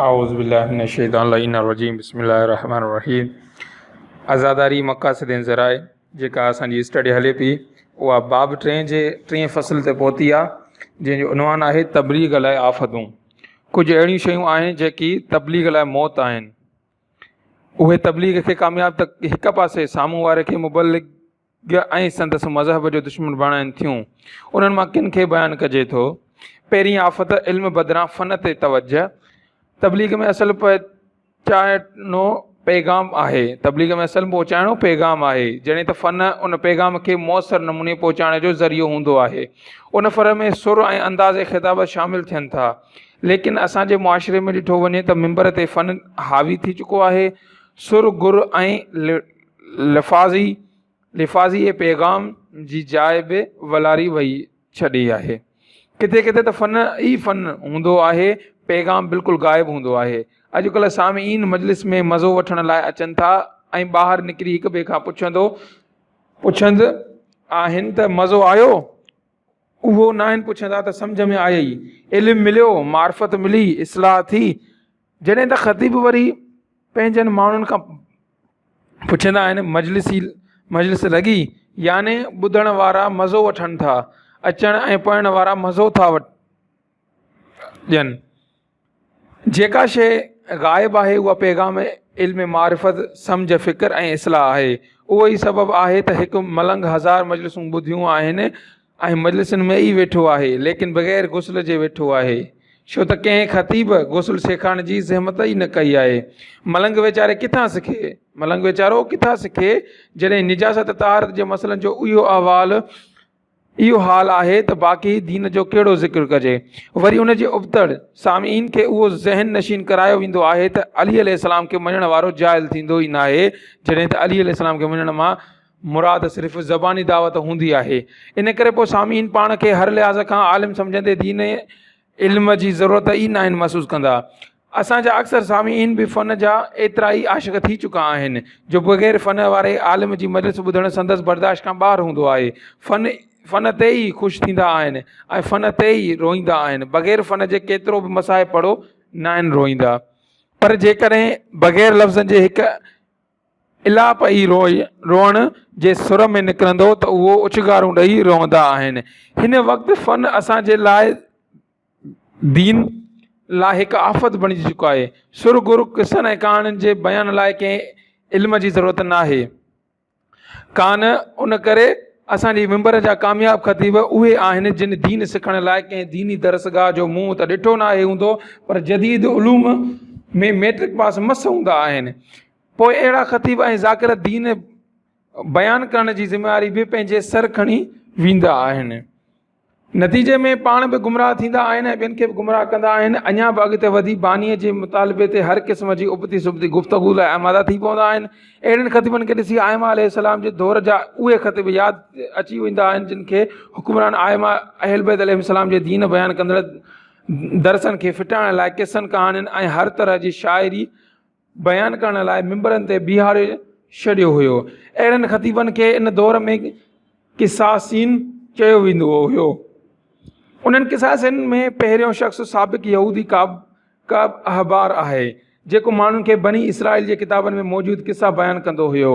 اعوذ بالله من الشيطان اللعين الرجيم بسم الله الرحمن الرحيم عزاداري مقاصد ۽ ذرائع جيڪا اسان جي اسٽڊي هلي پئي اها باب ٽئين جي ٽئين فصل تي پهتي آهي جنهن جو عنوان آهي تبليغ لاء آفتون ڪجهه اهڙيون شيون آهن جيڪي تبليغ لاء موت آهن اهي تبليغ کي ڪامياب ته هڪ پاسي سامهون واري کي مبلغ ۽ سندس مذهب جو دشمن بڻائين ٿيون. انهن مان ڪن کي بيان ڪجي ٿو. پهرين آفت علم بدران فن تي توجهه، تبليغ ۾ اصل پهچائڻو پيغام آهي. تبليغ ۾ اصل پهچائڻو پيغام آهي. جڏهن ته فن ان پيغام کي موثر نموني پهچائڻ جو ذريعو هوندو آهي. ان فن ۾ سر ۽ انداز خطابت شامل ٿين ٿا. ليڪن اسان جي معاشري ۾ ڏٺو وڃي ته منبر تي فن حاوي ٿي چڪو آهي. سر گر ۽ لفاظي، لفاظي پيغام جي جاء به ولاري وئي ڇڏي آهي. ڪٿي ڪٿي ته فن ئي فن هوندو آهي، پيغام بلڪل غائب هوندو آهي. اڄڪلهه سامعين مجلس ۾ مزو وٺڻ لاء اچن ٿا ۽ ٻاهر نڪري هڪ ٻئي کان پڇندو پڇند آهن ته مزو آيو؟ اهو ناهن پڇندا ته سمجهه ۾ آيئي، علم مليو، معرفت ملي، اصلاح ٿي. جڏهن ته خطيب وري پنهنجن ماڻهن کان پڇندا آهن مجلسي مجلس لڳي يعني ٻڌڻ وارا مزو وٺن ٿا اچڻ ۽ پڙهڻ وارا مزو ٿا ڏين جيڪا شيء غائب آهي اها پيغام علم معرفت سمجھ فڪر ۽ اصلاح آهي اهو ئي سبب آهي ته هڪ ملنگ هزار مجلسون ٻڌيون آهن ۽ مجلسن ۾ ئي ويٺو آهي، ليڪن بغير غسل جي ويٺو آهي، ڇو ته ڪنهن خطيب غسل سيکارڻ جي زحمت ئي نه ڪئي آهي. ملنگ ويچاري ڪٿان سکي؟ ملنگ ويچارو ڪٿان سکي، جڏهن نجاست طهارت جي مسئلن جو اهو احوال، اهو حال آهي ته باقي دين جو ڪهڙو ذڪر ڪجي؟ وري ان جي ابتڙ سامعين کي اهو ذهن نشين ڪرايو ويندو آهي ته علي عليه السلام کي مڃڻ وارو جاهل ٿيندو ئي ناهي، جڏهن ته علي عليه السلام کي مڃڻ مان مراد صرف زباني دعوت هوندي آهي. ان ڪري پوء سامعين پاڻ کي هر لحاظ کان عالم سمجهندي دين علم جي ضرورت ئي ناهن محسوس ڪندا. اسان جا اڪثر سامعين به فن جا ايترا ئي عاشق ٿي چڪا آهن جو بغير فن واري عالم جي مجلس ٻڌڻ سندس برداشت کان ٻاهر هوندو آهي. فن فن تي ئي خوش ٿيندا آهن ۽ فن تي ئي روئيندا آهن. بغير فن جي ڪيترو به مصائب پڙهو ناهن روئيندا. پر جيڪڏهن بغير لفظن جي هڪ الاپ ئي روئڻ جي سر ۾ نڪرندو ته اهو اڇگارون ڏئي روئندا آهن. هن وقت فن اسان جي لاء دين لاء هڪ آفت بڻجي چڪو آهي. سر گر قصن ۽ ڪهاڻين جي بيان لاء ڪنهن علم جي ضرورت ناهي ڪانه ان ڪري اسان جي منبر جا ڪامياب خطيب اهي آهن جن دين سکڻ لاء ڪنهن ديني درسگاهه جو منهن ته ڏٺو ناهي هوندو پر جديد علوم ۾ ميٽرڪ پاس مس هوندا آهن. پوء اهڙا خطيب ۽ ذاڪر دين بيان ڪرڻ جي ذميواري به پنهنجي سر کڻي ويندا آهن. نتيجي ۾ پاڻ به گمراهه ٿيندا آهن ۽ ٻين کي به گمراهه ڪندا آهن. اڃا به اڳتي وڌي بانيء جي مطالبي تي هر قسم جي ابتي سبتي گفتگو لاء آماده ٿي پوندا آهن. اهڙن خطيبن کي ڏسي آئمه عليه السلام جي دور جا اهي خطيب ياد اچي ويندا آهن جن کي حڪمران آئمه اهلبيت عليهم السلام جي دين بيان ڪندڙ درسن کي ڦٽائڻ لاء قصن ڪهاڻين ۽ هر طرح جي شاعري بيان ڪرڻ لاء منبرن تي بيهاري ڇڏيو هيو. اهڙن خطيبن کي ان دور ۾ قصاصين چيو ويندو هيو. انهن قصاصين ۾ پهريون شخص سابق يهودي ڪعب ڪعب احبار آهي، جيڪو ماڻهن کي بني اسرائيل جي ڪتابن ۾ موجود قصا بيان ڪندو هيو.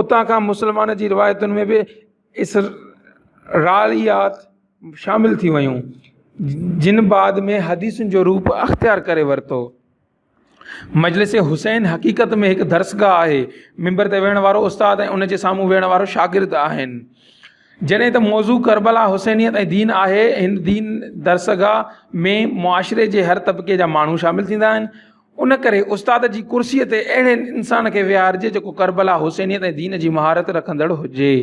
اتان کان مسلمان جي روايتن ۾ به اسرائيليات شامل ٿي ويون، جن بعد ۾ حديثن جو روپ اختيار ڪري ورتو. مجلس حسين حقيقت ۾ هڪ درسگاهه آهي. منبر تي ويهڻ وارو استاد ۽ ان جي سامهون ويهڻ وارو شاگرد آهن. جڏهن ته موضوع ڪربلا، حسينيت ۽ دين آهي. هن دين درسگاهه ۾ معاشري جي هر طبقي جا ماڻهو شامل ٿيندا آهن. ان ڪري استاد جي ڪرسيء تي اهڙي انسان کي ويهارجي جيڪو ڪربلا، حسينيت ۽ دين جي مهارت رکندڙ هجي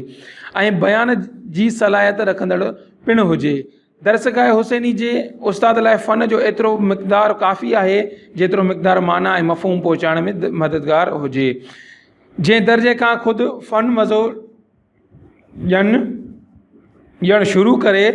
۽ بيان جي صلاحيت رکندڙ پڻ هجي. درسگاهه حسيني جي استاد لاء فن جو ايترو مقدار ڪافي آهي، جيترو مقدار معنيٰ ۽ مفهوم پهچائڻ ۾ مددگار هجي. جنهن درجي کان خود فن مزو ڏين ڏيڻ شروع ڪري،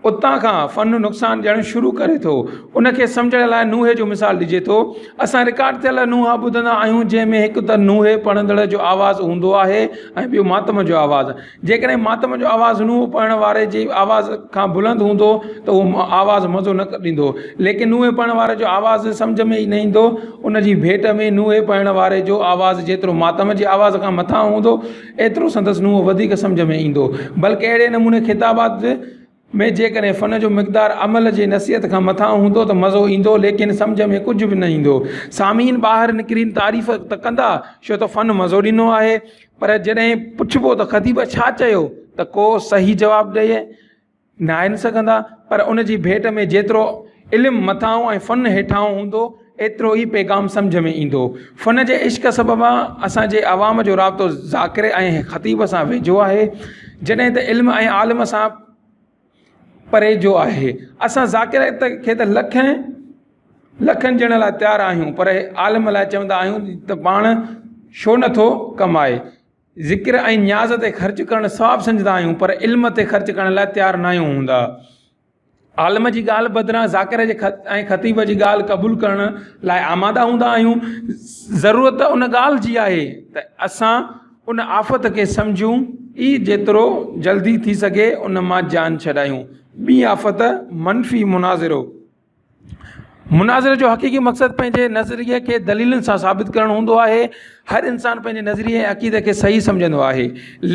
اتان کان فن نقصان ڏيڻ شروع ڪري ٿو. ان کي سمجهڻ لاء نوحي جو مثال ڏجي ٿو. اسان رڪارڊ ٿيل نوحا ٻڌندا آهيون جنهن ۾ هڪ ته نوحي پڙهندڙ جو آواز هوندو آهي ۽ ٻيو ماتم جو آواز. جيڪڏهن ماتم جو آواز نوحو پڙهڻ واري جي آواز کان بلند هوندو ته اهو آواز مزو نه ڏيندو. ليڪن نوحي پڙهڻ واري جو آواز سمجهه ۾ ئي نه ايندو. ان جي ڀيٽ ۾ نوحي پڙهڻ واري جو آواز جيترو ماتم جي آواز کان مٿانهون هوندو ايترو سندس نوح وڌيڪ سمجهه ۾ ايندو. بلڪ اهڙي نموني خطابات ۾ جيڪڏهن فن جو مقدار عمل جي نصيحت کان مٿانهون هوندو ته مزو ايندو ليڪن سمجهه ۾ ڪجهه به نه ايندو. سامعين ٻاهر نڪري تعريف ته ڪندا ڇو ته فن مزو ڏنو آهي پر جڏهن پڇبو ته خطيب ڇا چيو ته ڪو صحيح جواب ڏئي ناهن سگهندا پر ان جي ڀيٽ ۾ جيترو علم مٿانهون ۽ فن هيٺانهون هوندو ايترو ئي پيغام سمجهه ۾ ايندو. فن جي عشق سببان اسان جي عوام جو رابطو ذاڪر ۽ خطيب سان ويجهو آهي جڏهن ته علم ۽ عالم سان پري جو آهي. اسان ذاڪر کي ته لکين لکن ڏيڻ لاء تيار آهيون پر عالم لاء چوندا آهيون ته پاڻ ڇو نٿو ڪمائي. ذڪر ۽ نياز تي خرچ ڪرڻ ثواب سمجهندا آهيون پر علم تي خرچ ڪرڻ لاء تيار ناهيون هوندا. عالم جي ڳالهه بدران ذاڪر جي ۽ خطيب جي ڳالهه قبول ڪرڻ لاء آماده هوندا آهيون. ضرورت ان ڳالهه جي آهي ته اسان ان آفت کي سمجهون ئي جيترو جلدي ٿي سگهي ان مان جان ڇڏايون. ٻي آفت منفي مناظرو. مناظري جو حقيقي مقصد پنهنجي نظريي کي دليلن سان ثابت ڪرڻ هوندو آهي. هر انسان پنهنجي نظريي ۽ عقيدي کي صحيح سمجهندو آهي،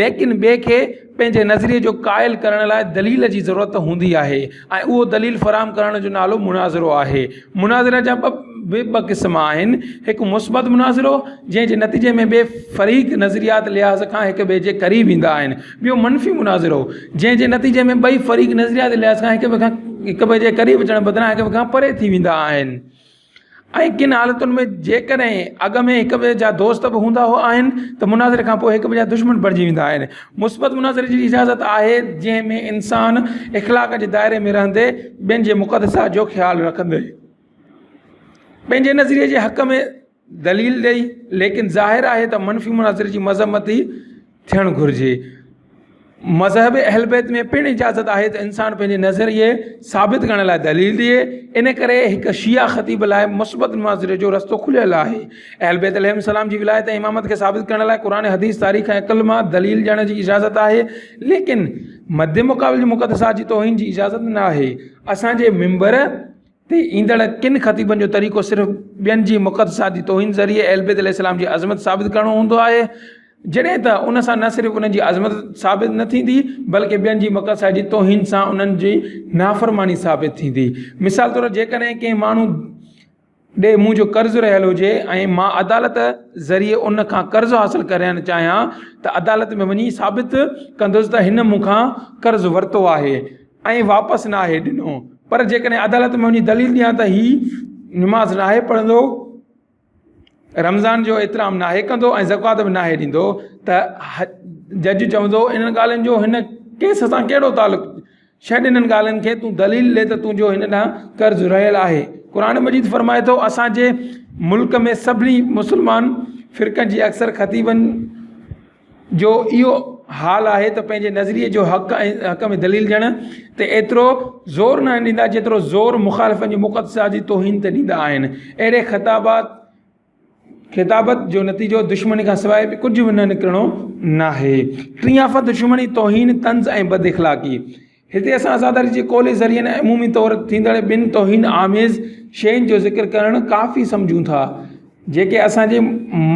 ليڪن ٻئي کي پنهنجي نظريي جو قائل ڪرڻ لاء دليل جي ضرورت هوندي آهي ۽ اهو دليل فراهم ڪرڻ جو نالو مناظرو آهي. مناظري جا به ٻه قسم آهن، هڪ مثبت مناظرو، جنهن جي نتيجي ۾ ٻئي فريق نظريات لحاظ کان هڪ ٻئي جي قريب ايندا آهن. ٻيو منفي مناظرو، جنهن جي نتيجي ۾ ٻئي فريق نظرياتي لحاظ کان هڪ ٻئي کان هڪ ٻئي جي قريب اچڻ بدران هڪ ٻئي کان پري ٿي ويندا آهن ۽ ڪن حالتن ۾ جيڪڏهن اڳ ۾ هڪ ٻئي جا دوست به هوندا آهن ته مناظري کان پوء هڪ ٻئي جا دشمن بڻجي ويندا آهن. مثبت مناظري جي اجازت آهي جنهن ۾ انسان اخلاق جي دائري ۾ رهندي ٻين جي مقدسات جو خيال رکندي پنهنجي نظريي جي حق ۾ دليل ڏئي، ليڪن ظاهر آهي ته منفي مناظري جي مذمت ئي ٿيڻ گهرجي. مذهب اهلبيت ۾ پڻ اجازت آهي ته انسان پنهنجي نظريي ثابت ڪرڻ لاء دليل ڏئي، ان ڪري هڪ شيعه خطيب لاء مثبت مناظري جو رستو کليل آهي. اهلبيت عليهم السلام جي ولايت ۽ امامت کي ثابت ڪرڻ لاء قرآن، حديث، تاريخ ۽ عقل مان دليل ڏيڻ جي اجازت آهي، ليڪن مد مقابل جي مقدسات جي توهين جي اجازت ناهي. اسان جي منبر تي ايندڙ ڪن خطيبن جو طريقو صرف ٻين جي مقدسات جي توهين ذريعي اهلبيت عليه السلام جي عظمت ثابت ڪرڻو هوندو آهي، جڏهن ته ان سان نه صرف انهن جي عظمت ثابت نه ٿيندي بلڪه ٻين جي مقدسات جي توهين سان انهن جي نافرماني ثابت ٿيندي. مثال طور جيڪڏهن ڪنهن ماڻهو ڏي منهنجو قرض رهيل هجي ۽ مان عدالت ذريعي ان کان قرض حاصل ڪرڻ چاهيان ته عدالت ۾ وڃي ثابت ڪندس ته هن مون کان قرض ورتو آهي ۽ واپس ناهي ڏنو پر جيڪڏهن عدالت ۾ وڃي دليل ڏيان ته هي نماز ناهي پڙهندو، رمضان جو احترام ناهي ڪندو ۽ زڪوات به ناهي ڏيندو ته جج چوندو انهن ڳالهين جو هن ڪيس سان ڪهڙو تعلق ڇڏ انهن ڳالهين کي تون دليل ڏي ته تنهنجو هن ڏانهن قرض رهيل آهي قرآن مجيد فرمائي ٿو اسان جي ملڪ ۾ سڀني مسلمان فرقن جي اڪثر خطيبن جو اهو حال آهي ته پنهنجي نظريي جو حق ۽ حق ۾ دليل ڏيڻ تي ايترو زور ناهن ڏيندا جيترو زور مخالفن جي مقدسات جي توهين تي ڏيندا آهن. اهڙي خطابات خطابت جو نتيجو دشمني کان سواء به ڪجهه به نه نڪرڻو ناهي. ٽين آفت دشمني، توهين، طنز ۽ بد اخلاقي. هتي اسان عزاداري جي قولي ذريعن ۽ عمومي طور ٿيندڙ ٻن توهين آميز شين جو ذڪر ڪرڻ ڪافي سمجهون ٿا، جيڪي اسان جي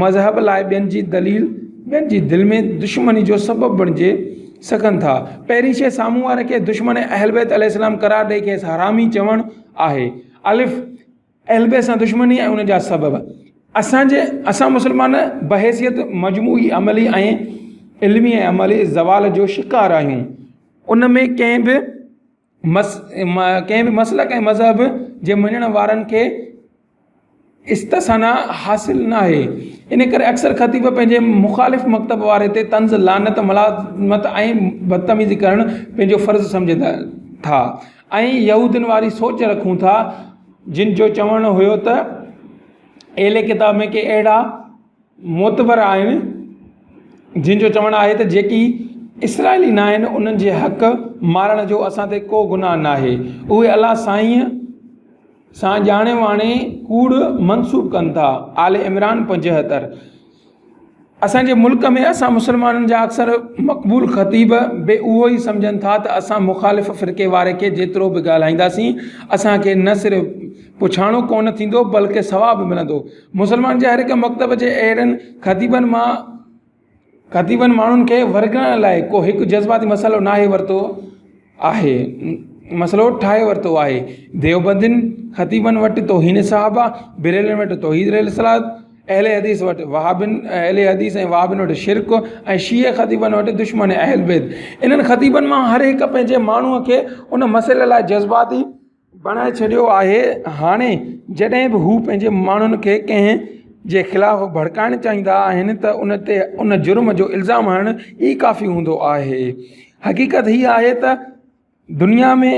مذهب لاء ٻين جي دليل ٻين جي دل ۾ دشمني جو سبب بڻجي سگهن ٿا. پهرين شيء سامهون واري کي دشمن اهلبيت عليه السلام قرار ڏئي کيس حرامي چوڻ آهي. الف. اهلبيت سان دشمني ۽ ان جا سبب. اسان جي اسان مسلمان بحيثيت مجموعي عملي ۽ علمي ۽ عملي زوال جو شڪار آهيون. ان ۾ ڪنهن به ڪنهن به مسلڪ ۽ مذهب جي مڃڻ وارن کي استثنا حاصل ناهي. ان ڪري اڪثر خطيب پنهنجي مخالف مڪتب واري تي طنز، لعنت، ملامت ۽ بدتميزي ڪرڻ پنهنجو فرض سمجهن ٿا ۽ يهودين واري سوچ رکون ٿا جن جو چوڻ هيو ته اهل ڪتاب ۾ ڪي اهڙا معتبر آهن جن جو چوڻ آهي ته جيڪي اسرائيلي ناهن انهن جي حق مارڻ جو اسان تي ڪو گناهه ناهي. اهي الله سائينء سان ڄاڻي واڻي ڪوڙ منسوب ڪن ٿا. آل عمران 75. اسان جي ملڪ ۾ اسان مسلمانن جا اڪثر مقبول خطيب به اهو ئي سمجهن ٿا ته اسان مخالف فرقي واري کي جيترو به ڳالهائينداسين اسان کي نه صرف پڇاڻو ڪونه ٿيندو بلڪه ثواب به ملندو. مسلمانن جي هر هڪ مڪتب جي اهڙن خطيبن مان خطيبن ماڻهن کي ورغلائڻ لاء ڪو هڪ جذباتي مسئلو ناهي ورتو آهي مسئلو ٺاهي ورتو آهي ديوبندين خطيبن وٽ توهين صحابه بريلين وٽ توحيد رسالت اهل حديث وٽ وهابين اهل حديث ۽ وهابين وٽ شرڪ ۽ شيعي خطيبن وٽ دشمن اهل بيت انهن خطيبن مان هر هڪ پنهنجي ماڻهوء کي ان مسئلي لاء جذباتي بڻائي ڇڏيو آهي، هاڻي جڏهن به هو پنهنجي ماڻهن کي ڪنهن جي خلاف ڀڙڪائڻ چاهيندا آهن ته ان تي ان جرم جو الزام هڻڻ ئي ڪافي هوندو آهي. حقيقت هي آهي ته دنيا ۾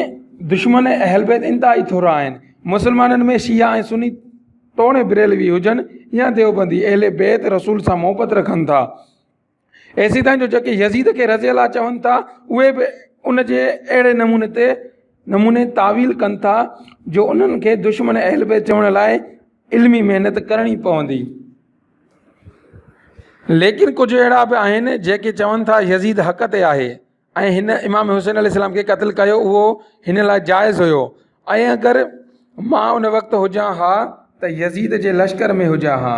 دشمن اهل بيت انتهائي ٿورا آهن. مسلمانن ۾ شيعا ۽ سني توڻي بريلوي هجن يا ديوبندي اهل بيت رسول سان محبت رکن ٿا. ايسيتائين جو جيڪي يزيد کي رضي الله چون ٿا اهي به ان جي اهڙي نموني تي نموني تاويل ڪن ٿا جو انهن کي دشمن اهل بيت چوڻ لاء علمي محنت ڪرڻي پوندي. ليڪن ڪجهه اهڙا به آهن جيڪي چون ٿا يزيد حق تي آهي ۽ هن امام حسين عليه السلام کي قتل ڪيو اهو هن لاء جائز هيو ۽ اگر مان ان وقت هجان ها ته يزيد جي لشڪر ۾ هجان ها.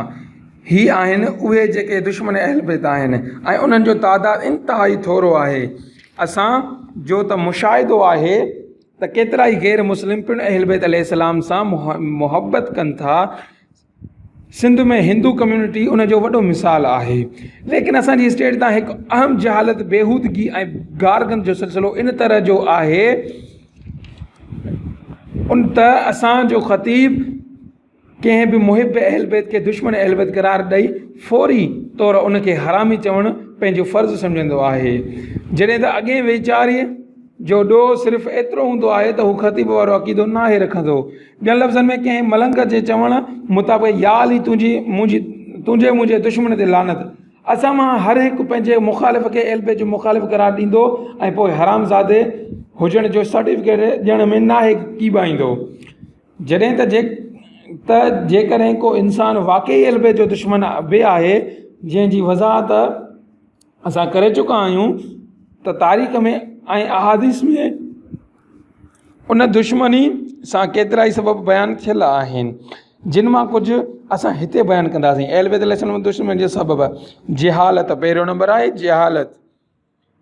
هي آهن اهي جيڪي دشمن اهل بيت آهن ۽ انهن جو تعداد انتهائي ٿورو آهي. اسان جو ته مشاهدو آهي ته ڪيترائي غير مسلم پڻ اهل بيت عليه السلام سان محبت ڪن ٿا. سنڌ ۾ هندو ڪميونٽي ان جو وڏو مثال آهي. ليڪن اسان جي اسٽيٽ تان هڪ اهم جهالت، بيهودگي ۽ گارگند جو سلسلو ان طرح جو آهي ان ته اسان جو خطيب ڪنهن به محب اهل بيت کي دشمن اهل بيت قرار ڏئي فوري طور ان کي حرامي چوڻ پنهنجو فرض سمجهندو آهي. جڏهن ته اڳئين ويچاري جو ڏوهه صرف ايترو هوندو آهي ته هو خطيب وارو عقيدو ناهي رکندو. ٻين لفظن ۾ ڪنهن ملنگ جي چوڻ مطابق يا علي تنهنجي منهنجي تنهنجي منهنجي دشمن تي لعنت. اسان مان هر هڪ پنهنجي مخالف کي اهل بيت جو مخالف قرار ڏيندو ۽ پوء حرامزادي هجڻ جو سرٽيفڪيٽ ڏيڻ ۾ ناهي ڪيٻائيندو. جڏهن ته ته جيڪڏهن ڪو انسان واقعي اهل بيت جو دشمن به آهي جنهن جي وضاحت اسان ڪري چڪا آهيون ته تاريخ ۾ ۽ احاديث ۾ ان دشمني سان ڪيترائي سبب بيان ٿيل آهن جن مان ڪجهه اسان هتي بيان ڪنداسين اهل بيت عليه السلام دشمن جي سبب جهالت پهريون نمبر آهي جهالت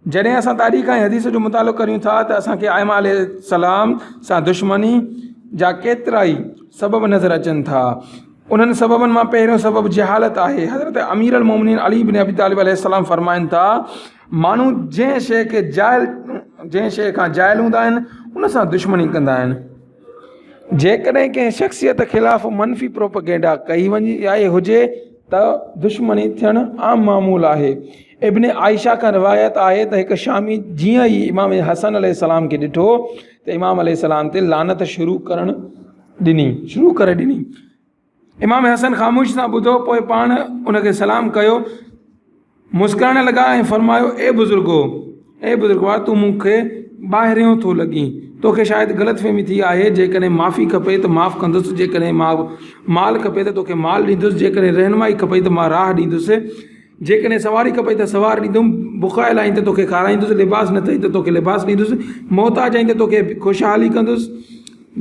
جڏهن اسان تاريخ ۽ حديث جو مطالعو ڪريون ٿا ته اسان کي ائمه عليه السلام سان دشمني جا ڪيترائي سبب نظر اچن ٿا انهن سببن مان پهريون سبب جهالت آهي. حضرت امير المومنين علي بن ابي طالب عليه السلام فرمائن ٿا، ماڻهو جنهن شيء کي جاهل جنهن شيء کان جاهل هوندا آهن ان سان دشمني ڪندا آهن. جيڪڏهن ڪنهن شخصيت خلاف منفي پروپئگينڊا ڪئي وڃي آئي هجي ته دشمني ٿيڻ عام معمول آهي. ابن عائشه کان روايت آهي ته هڪ شامي جيئن ئي امام حسن عليه السلام کي ڏٺو ته امام عليه السلام تي لعنت شروع ڪرڻ ڏني شروع ڪري ڏني. امام حسن خاموشي سان ٻڌو پوء پاڻ ان کي سلام ڪيو مسڪرائڻ لڳا ۽ فرمايو اي بزرگو اي بزرگوار تون مون کي ٻاهريون ٿو لڳين توکي شايد غلط فهمي ٿي آهي جيڪڏهن معافي کپي ته معاف ڪندس جيڪڏهن مال کپي ته توکي مال ڏيندس جيڪڏهن رهنمائي کپي ته مان راهه ڏيندس جيڪڏهن سواري کپئي ته سوار ڏيندم، بکايل آهين ته توکي کارائيندس، لباس نه اٿئي ته توکي لباس ڏيندس، محتاج آهين ته توکي خوشحالي ڪندس،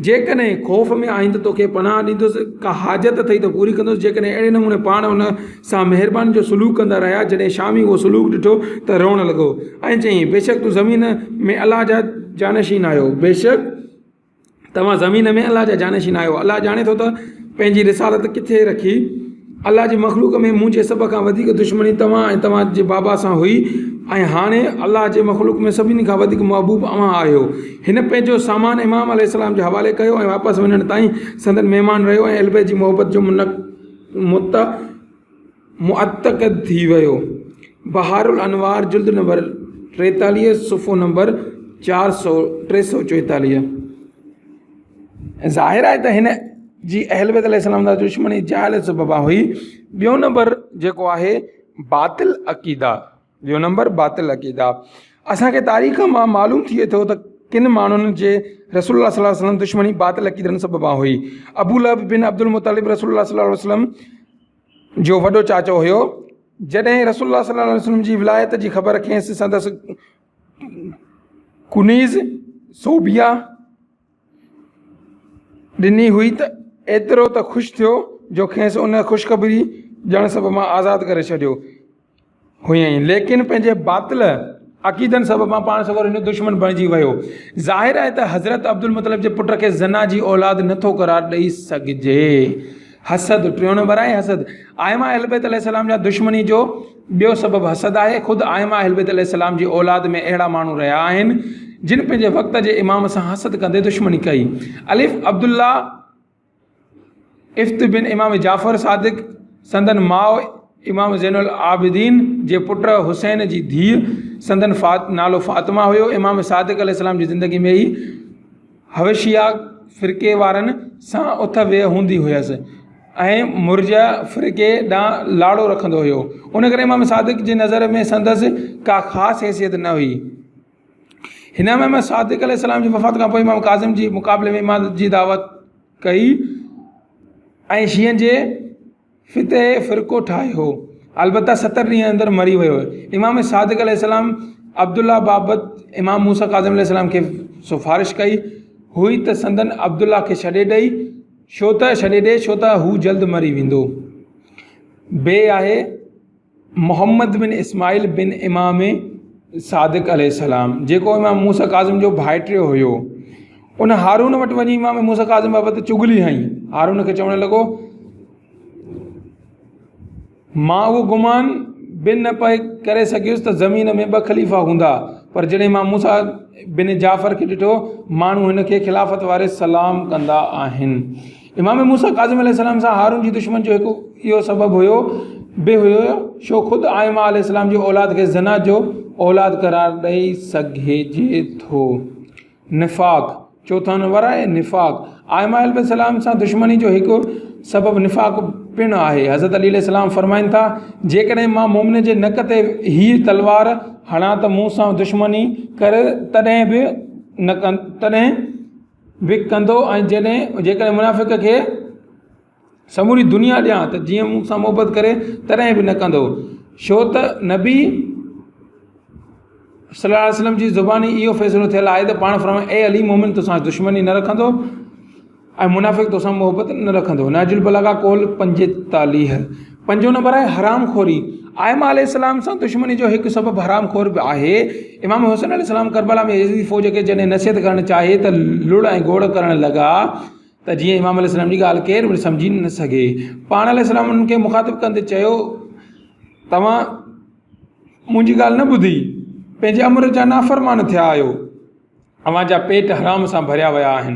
جيڪڏهن خوف ۾ آهين ته توکي پناهه ڏيندس، ڪا حاجت اٿئي ته پوري ڪندس، جيڪڏهن اهڙي نموني پاڻ ان سان مهرباني جو سلوڪ ڪندا رهيا، جڏهن شامي اهو سلوڪ ڏٺو ته روئڻ لڳو ۽ چيائين، بيشڪ تون زمين ۾ الله جا جانشين آهيو، بيشڪ. توهان زمين ۾ الله جا جانشين آهيو. الله ڄاڻي ٿو ته پنهنجي رسالت ڪٿي رکي. الله جي مخلوق ۾ منهنجي سڀ کان وڌيڪ دشمني توهان ۽ توهان جي بابا سان هئي ۽ هاڻي الله جي مخلوق ۾ سڀني کان وڌيڪ محبوب اوهان آهيو. هن پنهنجو سامان امام عليه السلام جي حوالي ڪيو ۽ واپس وڃڻ تائين سندن مهمان رهيو ۽ اهلبيت جي محبت جو معتقد ٿي ويو. بحار الانوار جلد نمبر 43 صفحو نمبر 344. ظاهر آهي ته هن جي اهل بيت عليه السلام سان دشمني جهالت سببان هئي. ٻيو نمبر جيڪو آهي باطل عقيدا. ٻيو نمبر باطل عقيدا. اسان کي تاريخ مان معلوم ٿئي ٿو ته ڪن ماڻهن جي رسول الله صلي الله عليه وسلم دشمني باطل عقيدن سببان هئي. ابو لهب بن عبدالمطلب رسول الله صلي الله عليه وسلم جو وڏو چاچو هيو. جڏهن رسول الله صلي الله عليه وسلم جي ولايت جي خبر کيس سندس ڪنيز ثوبيه ڏني هئي ته ايترو ته خوش ٿيو جو کيس ان خوشخبري ڏيڻ سببان آزاد ڪري ڇڏيو هئائين ليڪن پنهنجي باطل عقيدن سببان پاڻ سڳورو هن جو دشمن بڻجي ويو. ظاهر آهي ته حضرت عبدالمطلب جي پٽ کي زنا جي اولاد نه ٿو قرار ڏئي سگهجي. حسد، ٽيون نمبر آهي حسد. ائمه اهلبيت عليه السلام جا دشمني جو ٻيو سبب حسد آهي. خود ائمه اهلبيت عليه السلام جي اولاد ۾ اهڙا ماڻهو رهيا آهن جن پنهنجي وقت جي امام سان حسد ڪندي دشمني ڪئي. الف، عبدالله افت بن امام جعفر صادق، سندن ماء امام زين العابدين جي پٽ حسين جي ڌيء، سندن نالو فاطمه هيو. امام صادق عليه السلام جي زندگي ۾ ئي حوشيه فرقي وارن سان اٿ ويهه هوندي هيس ۽ مرجئه فرقي ڏانهن لاڙو رکندو هيو. ان ڪري امام صادق جي نظر ۾ سندس ڪا خاص حيثيت نه هئي. هن امام صادق عليه السلام جي وفات کان پوء امام ڪاظم جي مقابلي ۾ امامت جي دعوت ڪئي ۽ شيعن جي فتح فرقو ٺاهيو. البته ستر ڏينهن اندر مري ويو. امام صادق عليه السلام عبدالله بابت امام موسيٰ ڪاظم عليه السلام کي سفارش ڪئي هئي ته سندن عبدالله کي ڇڏي ڏئي ڇو ته ڇڏي ڏي ڇو ته هو جلد مري ويندو. بي آهي محمد بن اسماعيل بن امام صادق عليه السلام جيڪو امام موسيٰ ڪاظم جو ڀائٽيو هيو. ان هارون وٽ وڃي امام موسيٰ ڪاظم بابت چغلي هنئي. هارون کي چوڻ لڳو، مان اهو گمان به نه پئي ڪري سگهيس ته زمين ۾ ٻه خليفا هوندا، پر جڏهن مان موسيٰ بن جعفر کي ڏٺو، ماڻهو هن کي خلافت واري سلام ڪندا آهن. امام موسيٰ ڪاظم عليه السلام سان هارون جي دشمن جو هڪ اهو سبب هيو به هيو شو خود ائمه عليه السلام جي اولاد کي زنا جو اولاد قرار ڏئي سگهجي ٿو. نفاق، چوٿون نمبر آهي نفاق. ائمه عليه السلام سان دشمني جو هڪ سبب نفاق پڻ آهي. حضرت علي عليه السلام فرمائن ٿا، جيڪڏهن مان مومن جي نڪ تي هيء تلوار هڻان ته مون سان دشمني ڪري تڏهن به نه تڏهن به ڪندو ۽ جڏهن جيڪڏهن منافق کي سموري دنيا ڏيان ته جيئن مون سان محبت ڪري تڏهن به نه ڪندو ڇو ته نبي صلي الله عليه وسلم جي زباني اهو فيصلو ٿيل آهي ته پاڻ فرمايو اي علي مومن توسان دشمني نه رکندو ۽ منافق توسان محبت نه رکندو نهج البلاغه قول 45 پنجون نمبر آهي حرام خوري آئمه عليه السلام سان دشمني جو هڪ سبب حرام خور به آهي امام حسين عليه السلام ڪربلا ۾ يزيدي فوج کي جڏهن نصيحت ڪرڻ چاهي ته لڙ ۽ گوڙ ڪرڻ لڳا ته جيئن امام عليه السلام جي ڳالهه ڪير به سمجهي نه سگهي. پاڻ عليه السلام انهن کي مخاطب ڪندي چيو، توهان منهنجي ڳالهه نه ٻڌي پنهنجي امر جا نافرمان ٿيا آهيو. اوهان جا پيٽ حرام سان ڀريا ويا آهن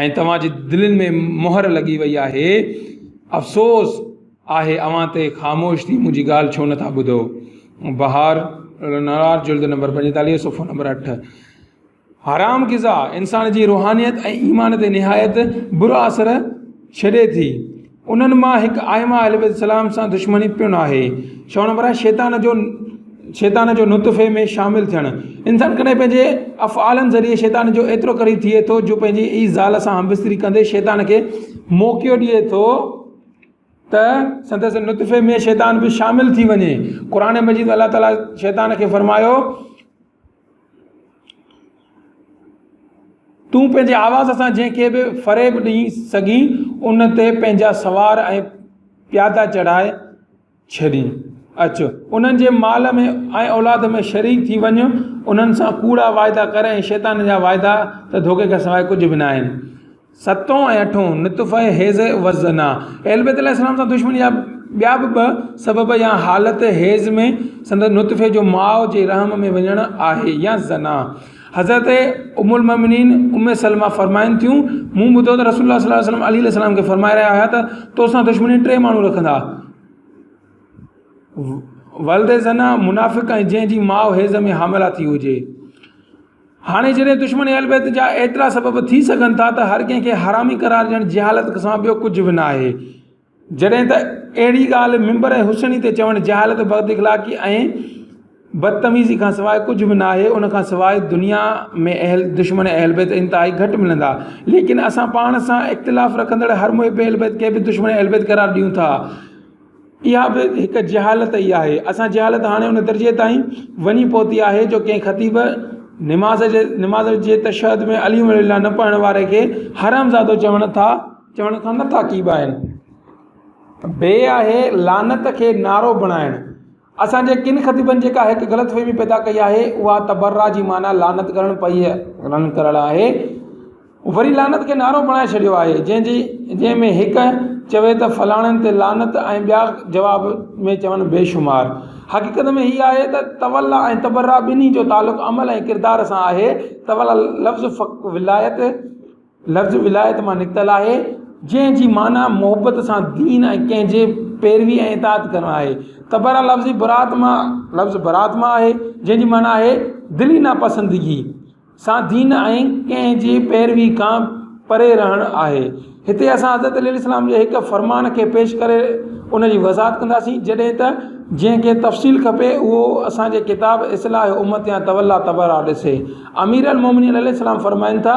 ۽ توهان جي دلين ۾ مهر لڳي وئي آهي. افسوس آهي اوهان تي خاموش ٿي منهنجي ڳالهه ڇو نٿا ٻڌو. بهار الانوار جلد نمبر 45 صفحو نمبر 8. حرام غذا انسان جي روحانيت ۽ ايمان تي نهايت برا اثر ڇڏي ٿي. انهن مان هڪ ائمه اهل بيت السلام سان دشمني پڻ آهي. ڇهون نمبر آهي شيطان جو شيطان جو نطفي ۾ شامل ٿيڻ. انسان ڪڏهن پنهنجي افعالن ذريعي شيطان جو ايترو قريب ٿئي ٿو جو پنهنجي ئي زال سان همبستري ڪندي شيطان کي موقعو ڏئي ٿو ته سندس نطفي ۾ شيطان به شامل ٿي وڃي. قرآن مجيد ۾ الله تعالي شيطان کي فرمايو. تون پنهنجي آواز سان جنهن کي به فريب ڏئي سگهين، ان تي پنهنجا سوار ۽ پيادا چڙهائي ڇڏين. اچ، انهن جي مال ۾ ۽ اولاد ۾ شريڪ ٿي وڃ، انهن سان ڪوڙا واعدا ڪر ۽ شيطان جا واعدا ته ڌوڪي کان سواء ڪجهه به ناهن. ستون ۽ اٺون، نطفه حيض و زنا، اهل بيت عليه السلام سان دشمني جا ٻيا به ٻه سبب يا حالت حيض ۾ سندس نطفي جو ماء جي رحم ۾ وڃڻ آهي يا زنا. حضرت ام المؤمنين ام سلمه فرمائن ٿيون، مون ٻڌو ته رسول الله صلي الله عليه وسلم علي عليه السلام کي فرمائي رهيا هيا ته توسان دشمني ٽي ماڻهو رکندا، ولد زنا، منافق ۽ جنهن جي ماء حيض ۾ حامله ٿي هجي. هاڻي جڏهن دشمن اهل بيت جا ايترا سبب ٿي سگهن ٿا ته هر ڪنهن کي حرامي قرار ڏيڻ جهالت کان ٻيو ڪجهه به ناهي. جڏهن ته اهڙي ڳالهه منبر حسيني تي چوڻ جهالت، بد اخلاقي ۽ بدتميزي کان سواء ڪجهه به ناهي، ان کان سواء دنيا ۾ اهل دشمن اهل بيت انتهائي گهٽ ملندا، ليڪن اسان پاڻ سان اختلاف رکندڙ هر محب اهل بيت کي به دشمن اهل بيت قرار ڏيون ٿا، اها به هڪ جهالت ئي آهي، اسان جهالت هاڻي ان درجي تائين وڃي پهتي آهي جو ڪنهن خطيب نماز جي نماز جي تشهد ۾ علي ولي الله نه پڙهڻ واري کي حرامزادو چوڻ ٿا چوڻ کان نٿا ڪيٻائن. بي آهي لعنت کي نعرو بڻائڻ. اسان جي ڪن خطيبن جيڪا هڪ غلط فهمي پيدا ڪئي آهي اها تبرا جي معنيٰ لعنت ڪرڻ پئي رن ڪرڻ آهي وري لعنت کي نعرو بڻائي ڇڏيو آهي جنهن جي جنهن ۾ هڪ چوي ته فلاڻن تي لعنت ۽ ٻيا جواب ۾ چون بيشمار حقيقت ۾ هي آهي ته تولا ۽ تبرا ٻنهي جو تعلق عمل ۽ ڪردار سان آهي تولا لفظ ولايت لفظ ولايت مان نڪتل آهي، جنهن جي معنيٰ محبت سان دين ۽ ڪنهن جي پيروي ۽ اطاعت ڪرڻ آهي. تبرا لفظ برات مان لفظ برات مان آهي، جنهن جي معنيٰ آهي دلي ناپسندگي سان دين ۽ ڪنهن جي پيروي کان پري رهڻ آهي. هتي اسان حضرت عليه السلام جي هڪ فرمان کي پيش ڪري ان جي وضاحت ڪنداسين، جڏهن ته جنهن کي تفصيل کپي اهو اسان جي ڪتاب اصلاح امت يا توليٰ تبرا ڏسي. امير المومنين عليه السلام فرمائن ٿا،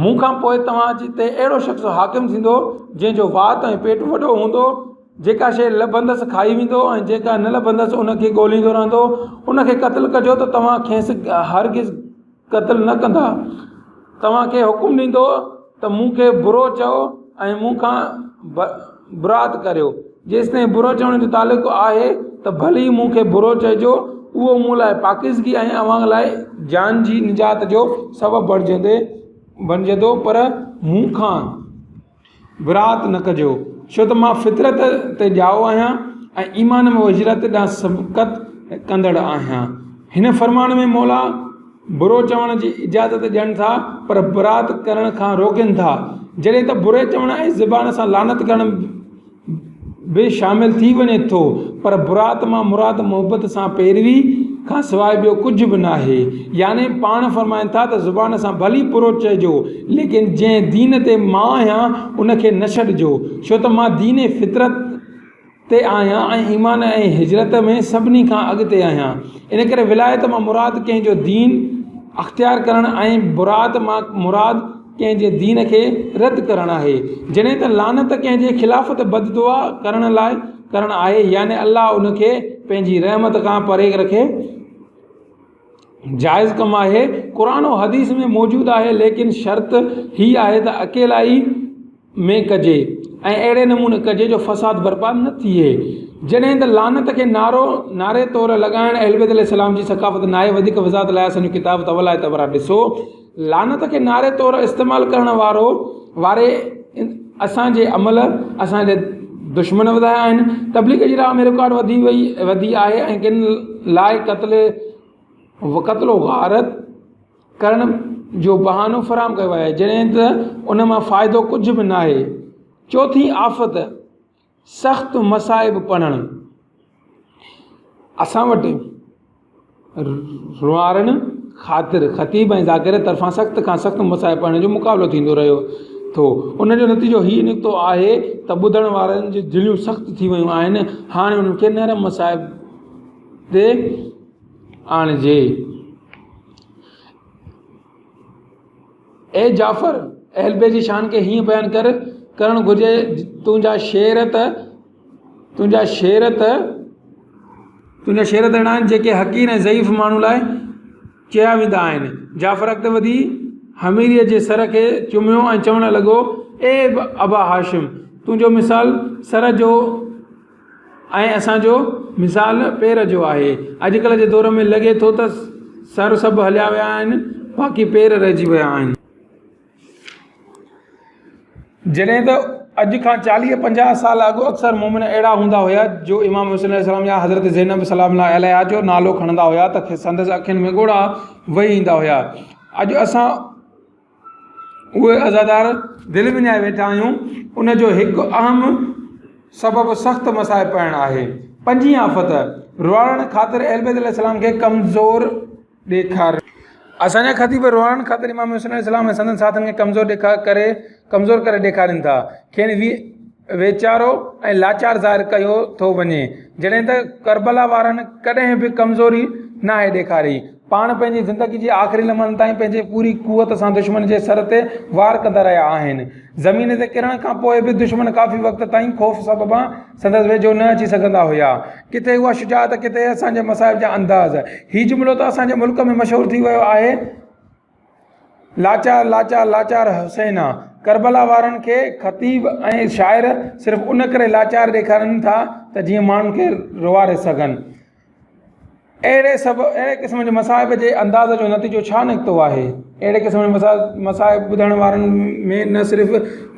مون کان پوء توهان جي تي اهڙو شخص حاڪم ٿيندو، جنهن جو وات ۽ پيٽ وڏو هوندو، جيڪا شيء لڀندس کائي ويندو ۽ جيڪا نه لڀندس ان کي ڳوليندو رهندو، ان کي قتل ڪجو ته توهان کيس هرگز قتل نه ڪندا. توهان کي حڪم ڏيندو ته مون کي برو چئو ۽ مون کان برات ڪريو. جيستائين برو چوڻ جو تعلق آهي ته ڀلي مون کي برو چئجو، اهو مون لاء پاڪيزگي ۽ اوهان لاء جان جي نجات جو سبب بڻجندو، پر مون کان. برات نه ڪجو، ڇو ته مان فطرت تي ڄائو آهيان ۽ ايمان ۾ هجرت ڏانهن سبقت ڪندڙ آهيان. هن فرمان ۾ مولا برو چوڻ جي اجازت ڏين ٿا پر برات ڪرڻ کان روڪين ٿا. جڏهن ته بري چوڻ ۽ زبان سان لعنت ڪرڻ به شامل ٿي وڃي ٿو پر برات مان مراد محبت سان پيروي کان سواء ٻيو ڪجهه به ناهي. يعني پاڻ فرمائن ٿا ته زبان سان ڀلي برو چئجو ليڪن جنهن دين تي مان آهيان ان کي نه ڇڏجو ڇو ته مان دين فطرت تي آهيان ۽ ايمان ۽ هجرت ۾ سڀني کان اڳتي آهيان. ان ڪري ولايت مان مراد ڪنهن جو دين اختيار ڪرڻ ۽ برات مان مراد ڪنهن جي دين کي رد ڪرڻ آهي، جڏهن ته لعنت ڪنهن جي خلافت بد دعا ڪرڻ لاء ڪرڻ آهي يعني الله ان کي پنهنجي رحمت کان پري رکي جائز ڪم آهي قرآن و حديث ۾ موجود آهي ليڪن شرط هي آهي ته اڪيلائي ۾ ڪجي ۽ اهڙي نموني ڪجي جو فساد برپا نه ٿئي. جڏهن ته لعنت کي نعرو نعري طور لڳائڻ اهلبيت عليه السلام جي ثقافت ناهي وڌيڪ وضاحت لاء اسان جو ڪتاب تولائي تبرا ڏسو. لعنت کي نعري طور استعمال ڪرڻ وارو واري اسان جي عمل اسان جي دشمن وڌايا آهن. تبليغ جي راهه ۾ رڪاوٽ وڌي وئي وڌي آهي ۽ ڪن لاء قتل قتل و غارت ڪرڻ جو بهانو فراهم ڪيو آهي جڏهن ته ان مان فائدو ڪجهه به ناهي. چوٿين آفت سخت مصائب پڙهڻ اسان وٽ روئارڻ خاطر خطيب ۽ ذاڪر طرفان سخت کان سخت مصائب پڙهڻ جو مقابلو ٿيندو رهيو ٿو ان جو نتيجو هي نڪتو آهي ته ٻڌڻ وارن جون دليون سخت ٿي ويون آهن هاڻي انهن کي نرم مصائب تي آڻجي. اي جعفر! اهل بيت جي شان کي هيئن بيان ڪر ڪرڻ گهرجي تنهنجا شعر ته تنهنجا شعر ته تنهنجا شعر ته اهڙا آهن جيڪي حقير ۽ ضعيف ماڻهو لاء چيا ويندا آهن. جعفر اڳتي وڌي حميريء جي سر کي چميو ۽ چوڻ لڳو، اي ابا هاشم! تنهنجو مثال سر جو ۽ اسان جو مثال پير جو آهي. اڄڪلهه جي دور ۾ لڳي ٿو ته سر سڀ هليا ويا آهن باقي پير رهجي ويا آهن. جڏهن ته اڄ کان چاليهه پنجاهه سال اڳ اڪثر مومن اهڙا هوندا هيا جو امام حسين عليه السلام يا حضرت زينب سلام الله عليها جو نالو کڻندا هيا ته سندس اکين ۾ ڳوڙها وهي ايندا هيا. اڄ اسان اهي عزادار دل وڃائي ويٺا آهيون، ان جو هڪ اهم سبب سخت مصائب پڙهڻ آهي. پنجين آفت، روئاڙڻ خاطر اهلبيت عليه السلام کي ڪمزور ڏيکارڻ. اسان جا خطيب روئاڙڻ خاطر امام حسين عليه السلام ۽ سندن ساٿين کي ڪمزور ڏيکا ڪري ڪمزور ڪري ڏيکارين ٿا. کين ويچارو ۽ لاچار ظاهر ڪيو ٿو وڃي، جڏهن ته ڪربلا وارن ڪڏهن به ڪمزوري ناهي ڏيکاري. پاڻ پنهنجي زندگي جي آخري لمحن تائين پنهنجي پوري قوت سان دشمن جي سر تي وار ڪندا رهيا آهن. زمين تي ڪرڻ کان پوء به دشمن ڪافي وقت تائين خوف سببان سندس ويجهو نه اچي سگهندا هيا. ڪٿي اها شجاعت ڪٿي اسان جي مصائب جا انداز. هي جملو ته اسان جي ملڪ ۾ مشهور ٿي ويو آهي. لاچار لاچار لاچار حسينا. ڪربلا وارن کي خطيب ۽ شاعر صرف ان ڪري لاچار ڏيکارين ٿا ته جيئن ماڻهن کي روئاري سگهن. اهڙي سب اهڙي قسم جي مصائب جي انداز جو نتيجو ڇا نڪتو آهي؟ اهڙي قسم جي مصائب ٻڌڻ وارن ۾ نه صرف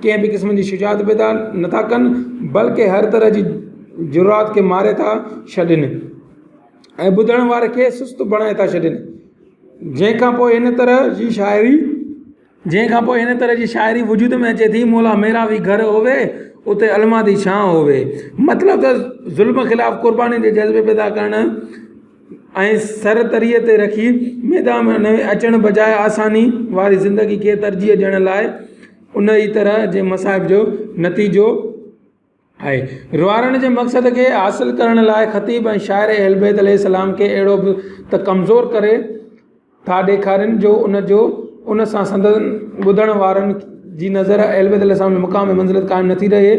ڪنهن به قسم جي شجاعت پيدا نٿا ڪن بلڪه هر طرح جي جرات کي ماري ٿا ڇڏين ۽ ٻڌڻ واري کي سست بڻائي ٿا ڇڏين. جنهن کان پوء هن طرح جي شاعري جنهن کان پوء هن طرح جي شاعري وجود ۾ اچي ٿي مولا ميرا وي گهر هووي اتي علما the ڇانء هووي مطلب ته ظلم خلاف قرباني جي جذبي پيدا ڪرڻ ۽ سر تريء تي رکي ميدان ۾ اچڻ بجاء آساني واري زندگي کي ترجيح ڏيڻ لاء ان ئي طرح جي مصائب جو نتيجو آهي. روئارڻ جي مقصد کي حاصل ڪرڻ لاء خطيب ۽ شاعر اهل بيت عليه السلام کي اهڙو به ته ڪمزور ڪري ٿا ڏيکارين جو ان جو ان سان سندن ٻڌڻ وارن جي نظر اهل بيت عليه السلام جي مقام ۽ منزلت قائم نٿي رهي.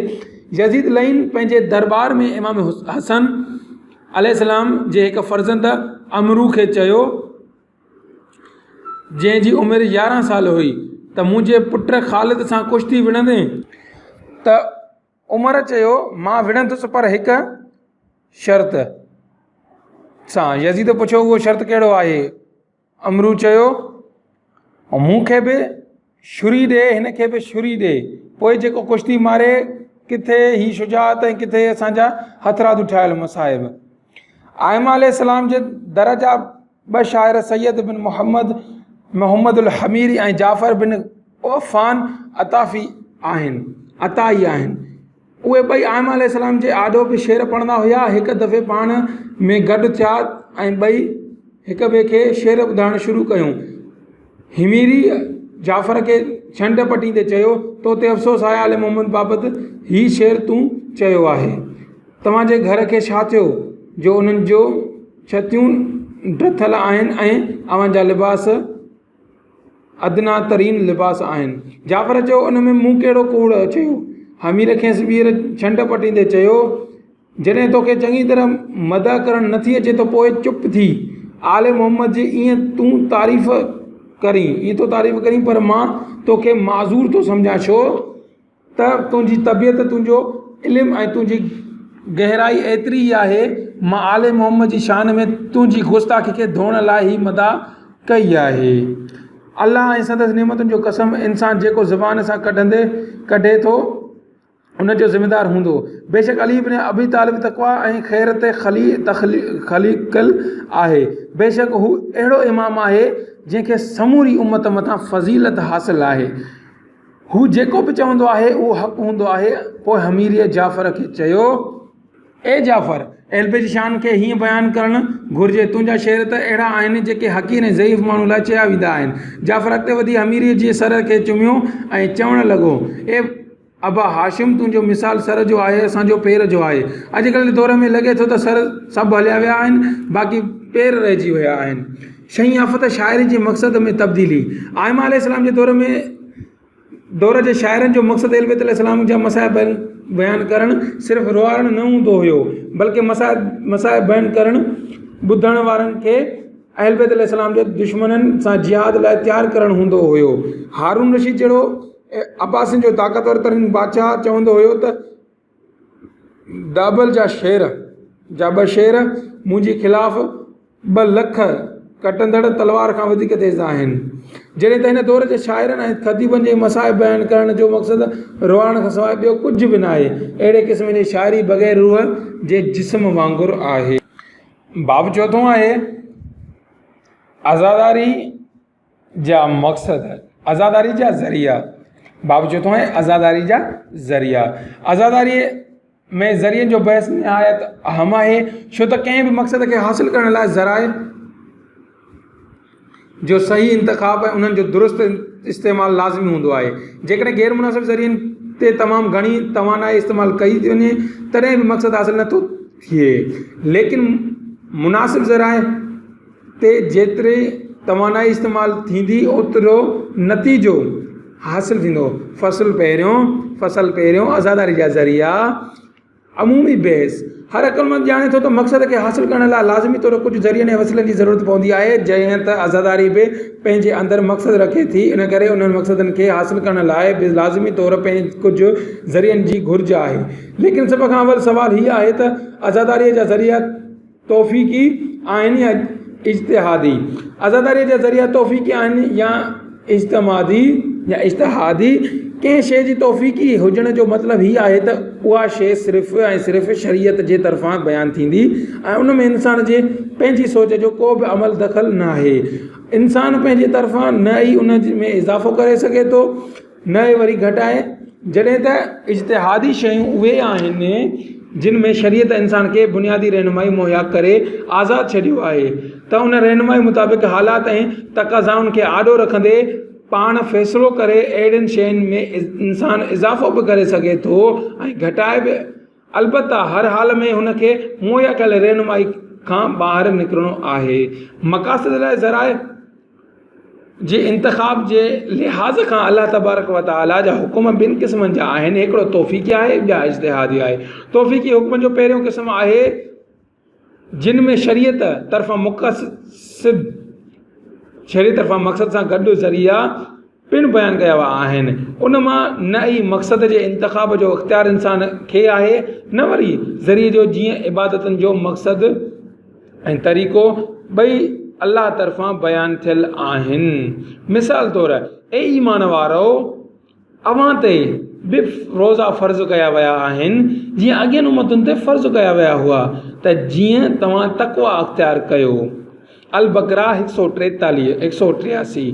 يزيد لعين پنهنجي درٻار ۾ امام حسن عليه السلام جي هڪ فرزند عمرو کي چيو. جنهن جي عمر 11 سال هئي ته منهنجي پٽ خالد سان ڪشتي وڙهندين؟ ته عمر چيو، مان وڙهندس پر هڪ شرط سان. يزيد پڇيو، اهو شرط ڪهڙو آهي؟ عمرو چيو، مون کي به ڇري ڏي، هن کي به ڇري ڏي، پوء جيڪو ڪشتي ماري، ڪٿي هي شجاعت ۽ ڪٿي اسان جا هٿرادو ٺاهيل مصائب. آئمه عليه السلام جي در جا ٻه شاعر سيد بن محمد محمد الحميري ۽ جعفر بن عفان عطافي آهن عطائي آهن. اهي ٻئي آئمه عليه السلام جي آڏو به شعر پڙهندا هيا. هڪ دفعي پاڻ ۾ گڏ ٿيا ۽ ٻئي هڪ ٻئي کي شعر ٻڌائڻ شروع ڪيون. حميري جعفر کي ڇنڊ پٽيندي چيو، تو تي افسوس آهي آل محمد بابت هي شعر تون چيو آهي. توهان جي گهر کي ڇا ٿيو جو انهن جون ڇتيون ڊٿل آهن ۽ اوهان جا لباس ادنيٰ ترين لباس آهن. جعفر چيو، ان ۾ مون ڪهڙو ڪوڙ چيو؟ حمير کيس ٻيهر ڇنڊ پٽيندي چيو، جڏهن توکي چڱي طرح مدح ڪرڻ نٿي اچي ته پوء چپ ٿي. آل محمد جي ائين تون تعريف ڪرين، ائين ٿو تعريف ڪرين پر مان توکي معذور ٿو سمجهان ڇو ته تنهنجي طبيعت، تنهنجو علم ۽ تنهنجي گهرائي ايتري ئي آهي، مان آل محمد جي شان ۾ تنهنجي گستاخي کي ڌوئڻ لاء هي مدح ڪئي آهي. الله ۽ سندس نعمتن جو قسم انسان جيڪو زبان سان ڪڍندي ڪڍي ٿو ان جو ذميدار هوندو. بيشڪ علي بن ابي طالب تقويٰ ۽ خير تي خليقل آهي. بيشڪ هو اهڙو امام آهي جنهن کي سموري امت مٿان فضيلت حاصل آهي. هو جيڪو به چوندو آهي اهو حق هوندو آهي. پوء حميريء جعفر کي چيو. اي جعفر! اهل بيت جي شان کي هيئن بيان ڪرڻ گهرجي، تنهنجا شعر ته اهڙا آهن جيڪي حقير ۽ ضعيف ماڻهو لاء چيا ويندا آهن. جعفر اڳتي وڌي حميريء جي سر کي چميو ۽ چوڻ لڳو، اي ابا هاشم! تنهنجو مثال سر جو آهي، اسان جو پير جو آهي. اڄڪلهه جي دور ۾ لڳي ٿو ته سر سڀ هليا ويا آهن، باقي پير رهجي ويا آهن. شئين آفت شاعري جي مقصد ۾ تبديلي، آئمه عليه السلام جي دور ۾ دور جي شاعرن جو مقصد اهل بيت عليه السلام جا مصائب بيان ڪرڻ صرف روئارڻ نه هوندو هيو بلڪه مصائب بيان ڪرڻ ٻڌڻ وارن کي اهل بيت عليه السلام جي دشمنن سان جهاد لاء تيار ڪرڻ هوندو هيو. هارون رشيد جهڙو عباسين جو طاقتور ترين بادشاهه چوندو هيو ته دابل جا شعر جا ٻه شعر منهنجي خلاف ٻه لک ڪٽندڙ تلوار کان وڌيڪ تيز آهن. جڏهن ته هن دور جي شاعرن ۽ خطيبن جي مصائب بيان ڪرڻ جو مقصد روئارڻ کان سواء ٻيو ڪجهه به ناهي. اهڙي قسم جي شاعري بغير روح جي جسم وانگر آهي. باب چوٿون آهي عزاداري جا مقصد، عزاداري جا ذريعا. باب چوٿون آهي عزاداري جا ذريعا. عزاداري ۾ ذريعن جو بحث نهايت اهم آهي ڇو ته ڪنهن به مقصد کي حاصل ڪرڻ لاء ذرائع جو صحيح انتخاب ۽ انهن جو درست استعمال لازمي هوندو آهي. جيڪڏهن غير مناسب ذريعن تي تمام گهڻي توانائي استعمال ڪئي ٿي وڃي تڏهن به مقصد حاصل نٿو ٿئي ليڪن مناسب ذرائع تي جيتري توانائي استعمال ٿيندي اوترو نتيجو حاصل ٿيندو فصل پهريون فصل پهريون عزاداري جا ذريعا عمومي بحث، هر عقلمند ڄاڻي ٿو ته مقصد کي حاصل ڪرڻ لاء لازمي طور ڪجهه ذريعن ۽ وسيلن جي ضرورت پوندي آهي، جيئن ته عزاداري به پنهنجي اندر مقصد رکي ٿي، ان ڪري انهن مقصدن کي حاصل ڪرڻ لاء به لازمي طور ڪجهه ذريعن جي گهرج آهي. ليڪن سڀ کان اول سوال هي آهي ته عزاداريء جا ذريعا توفيقي آهن يا اجتهادي؟ عزاداريء جا ذريعا توفيقي آهن يا اجتمادي يا اجتهادي؟ ڪنهن شيء جي توفيقي هجڻ جو مطلب هي آهي ته اها شيء صرف ۽ صرف شريعت جي طرفان بيان ٿيندي ۽ ان ۾ انسان جي پنهنجي سوچ جو ڪو به عمل دخل ناهي. انسان پنهنجي طرفان نه ئي ان ۾ اضافو ڪري سگهي ٿو نه ئي وري گهٽائي. جڏهن ته اجتهادي شيون اهي آهن جن ۾ شريعت انسان کي بنيادي رهنمائي مهيا ڪري آزاد ڇڏيو آهي ته ان رهنمائي مطابق حالات ۽ تقاضائن کي آڏو رکندي پاڻ فيصلو ڪري اهڙين شين ۾ انسان اضافو به ڪري سگهي ٿو ۽ گهٽائي به البته هر حال ۾ هن کي مهيا ڪيل رهنمائي کان ٻاهر نڪرڻو آهي مقاصد لاء ذرائع جي انتخاب جي لحاظ کان الله تبارڪ و تعاليٰ جا حڪم ٻن قسمن جا آهن هڪڙو توفيقي آهي ٻيا اجتهادي آهي توفيقي حڪمن جو پهريون قسم آهي جن ۾ شريعت طرفان مقصد شريعت طرفان مقصد سان گڏ ذريعا پڻ بيان ڪيا ويا آهن ان مان نه ئي مقصد جي انتخاب جو اختيار انسان کي آهي نه وري ذريعي جو جيئن عبادتن جو مقصد ۽ طريقو ٻئي الله طرفان بيان ٿيل آهن. مثال طور، اي ايمان وارؤ! اوهان تي به روزا فرض ڪيا ويا آهن، جيئن اڳين امتن تي فرض ڪيا ويا هئا، ته جيئن توهان تقويٰ اختيار ڪيو. البقره هڪ سؤ ٽيتاليهه، هڪ سؤ ٽياسي.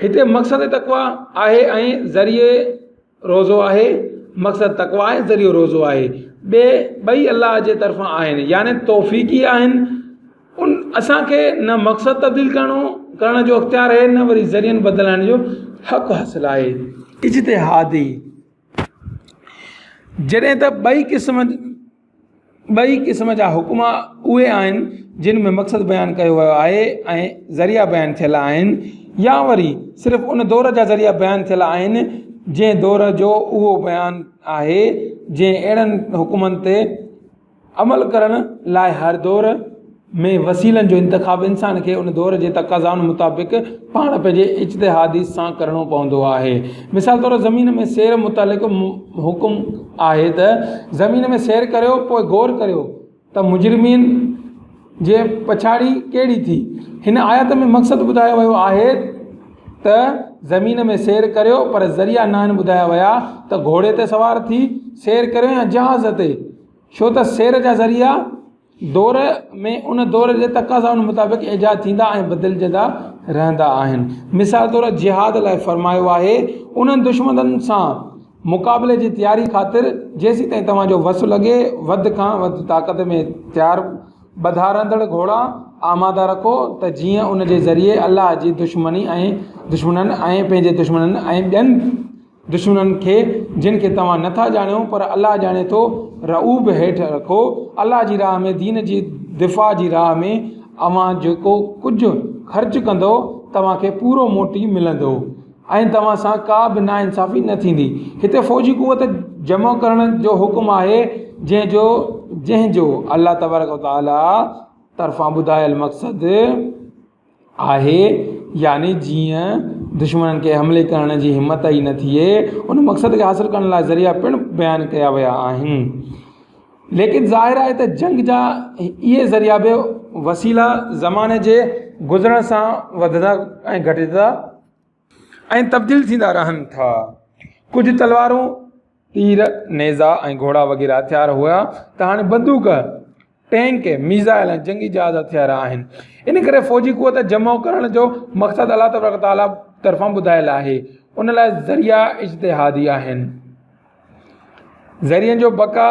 هتي مقصد تقويٰ آهي ۽ ذريعي روزو آهي، مقصد تقويٰ ۽ ذريعو روزو آهي، ٻئي ٻئي الله جي طرفان آهن يعني توفيقي آهن، ان اسان کي نه مقصد تبديل ڪرڻو ڪرڻ جو اختيار آهي نه وري ذريعن بدلائڻ جو حق حاصل آهي. اجتهادي جڏهن ته ٻئي قسم ٻئي قسم جا حڪم اهي آهن جن ۾ مقصد بيان ڪيو ويو آهي ۽ ذريعا بيان ٿيل آهن يا وري صرف ان دور جا ذريعا بيان ٿيل آهن جنهن دور جو اهو بيان آهي جنهن اهڙن حڪمن تي عمل ڪرڻ لاء هر دور ۾ وسيلن جو انتخاب انسان کي ان دور جي تقاضائن مطابق پاڻ پنهنجي اجتهادي سان ڪرڻو پوندو آهي. مثال طور زمين ۾ سير متعلق حڪم آهي ته زمين ۾ سير ڪريو پوء غور ڪريو ته مجرمين جي پڇاڙي ڪهڙي ٿي. هن آيت ۾ مقصد ٻڌايو ويو آهي ته زمين ۾ سير ڪريو پر ذريعا ناهن ٻڌايا ويا ته گهوڙي تي سوار ٿي سير ڪريو يا جهاز تي ڇو ته سير جا ذريعا دور ۾ ان دور جي تقاضائن مطابق ايجاد ٿيندا ۽ بدلجندا رهندا آهن. مثال طور جهاد لاء فرمايو آهي، انهن دشمنن سان مقابلي جي تياري خاطر جيسيتائين توهان جو وس لڳي وڌ کان وڌ طاقت ۾ تيار ٻڌا رهندڙ گهوڙا آماده رکو ته جيئن ان جي ذريعي الله جي دشمني ۽ دشمنن ۽ پنهنجي دشمنن ۽ ٻين دشمنن کي جن کي توهان نه ٿا ڄاڻيو پر الله ڄاڻي ٿو، رعب هيٺ رکو، الله جي راهه ۾ دين جي دفاع جي راهه ۾ اوهان جيڪو ڪجهه خرچ ڪندؤ توهان کي پورو موٽي ملندو ۽ توهان سان ڪا به ناانصافي نه ٿيندي. هتي فوجي قوت جمع ڪرڻ جو حڪم آهي جنهن جو جنهن جو الله تبارڪ وتعاليٰ طرفان ٻڌايل مقصد آهي يعني جيئن دشمنن کي حملي ڪرڻ جي همت ئي نه ٿئي ان مقصد کي حاصل ڪرڻ لاء ذريعا پڻ بيان ڪيا ويا آهن ليڪن ظاهر آهي ته جنگ جا اهي ذريعا به وسيلا زماني جي گذرڻ سان وڌندا ۽ گهٽجندا ۽ تبديل ٿيندا رهن ٿا. ڪجهه تلوارون، تير، نيزا ۽ گهوڙا وغيره هٿيار هيا ته هاڻي بندوق، ٽينڪ، ميزائل ۽ جنگي جهاز هٿيار آهن. ان ڪري فوجي قوت جمع ڪرڻ جو مقصد الله تبارڪ وتعاليٰ طرفان ٻڌايل آهي. ان لاء ذريعا اجتهادي آهن. ذريعن جو بقا.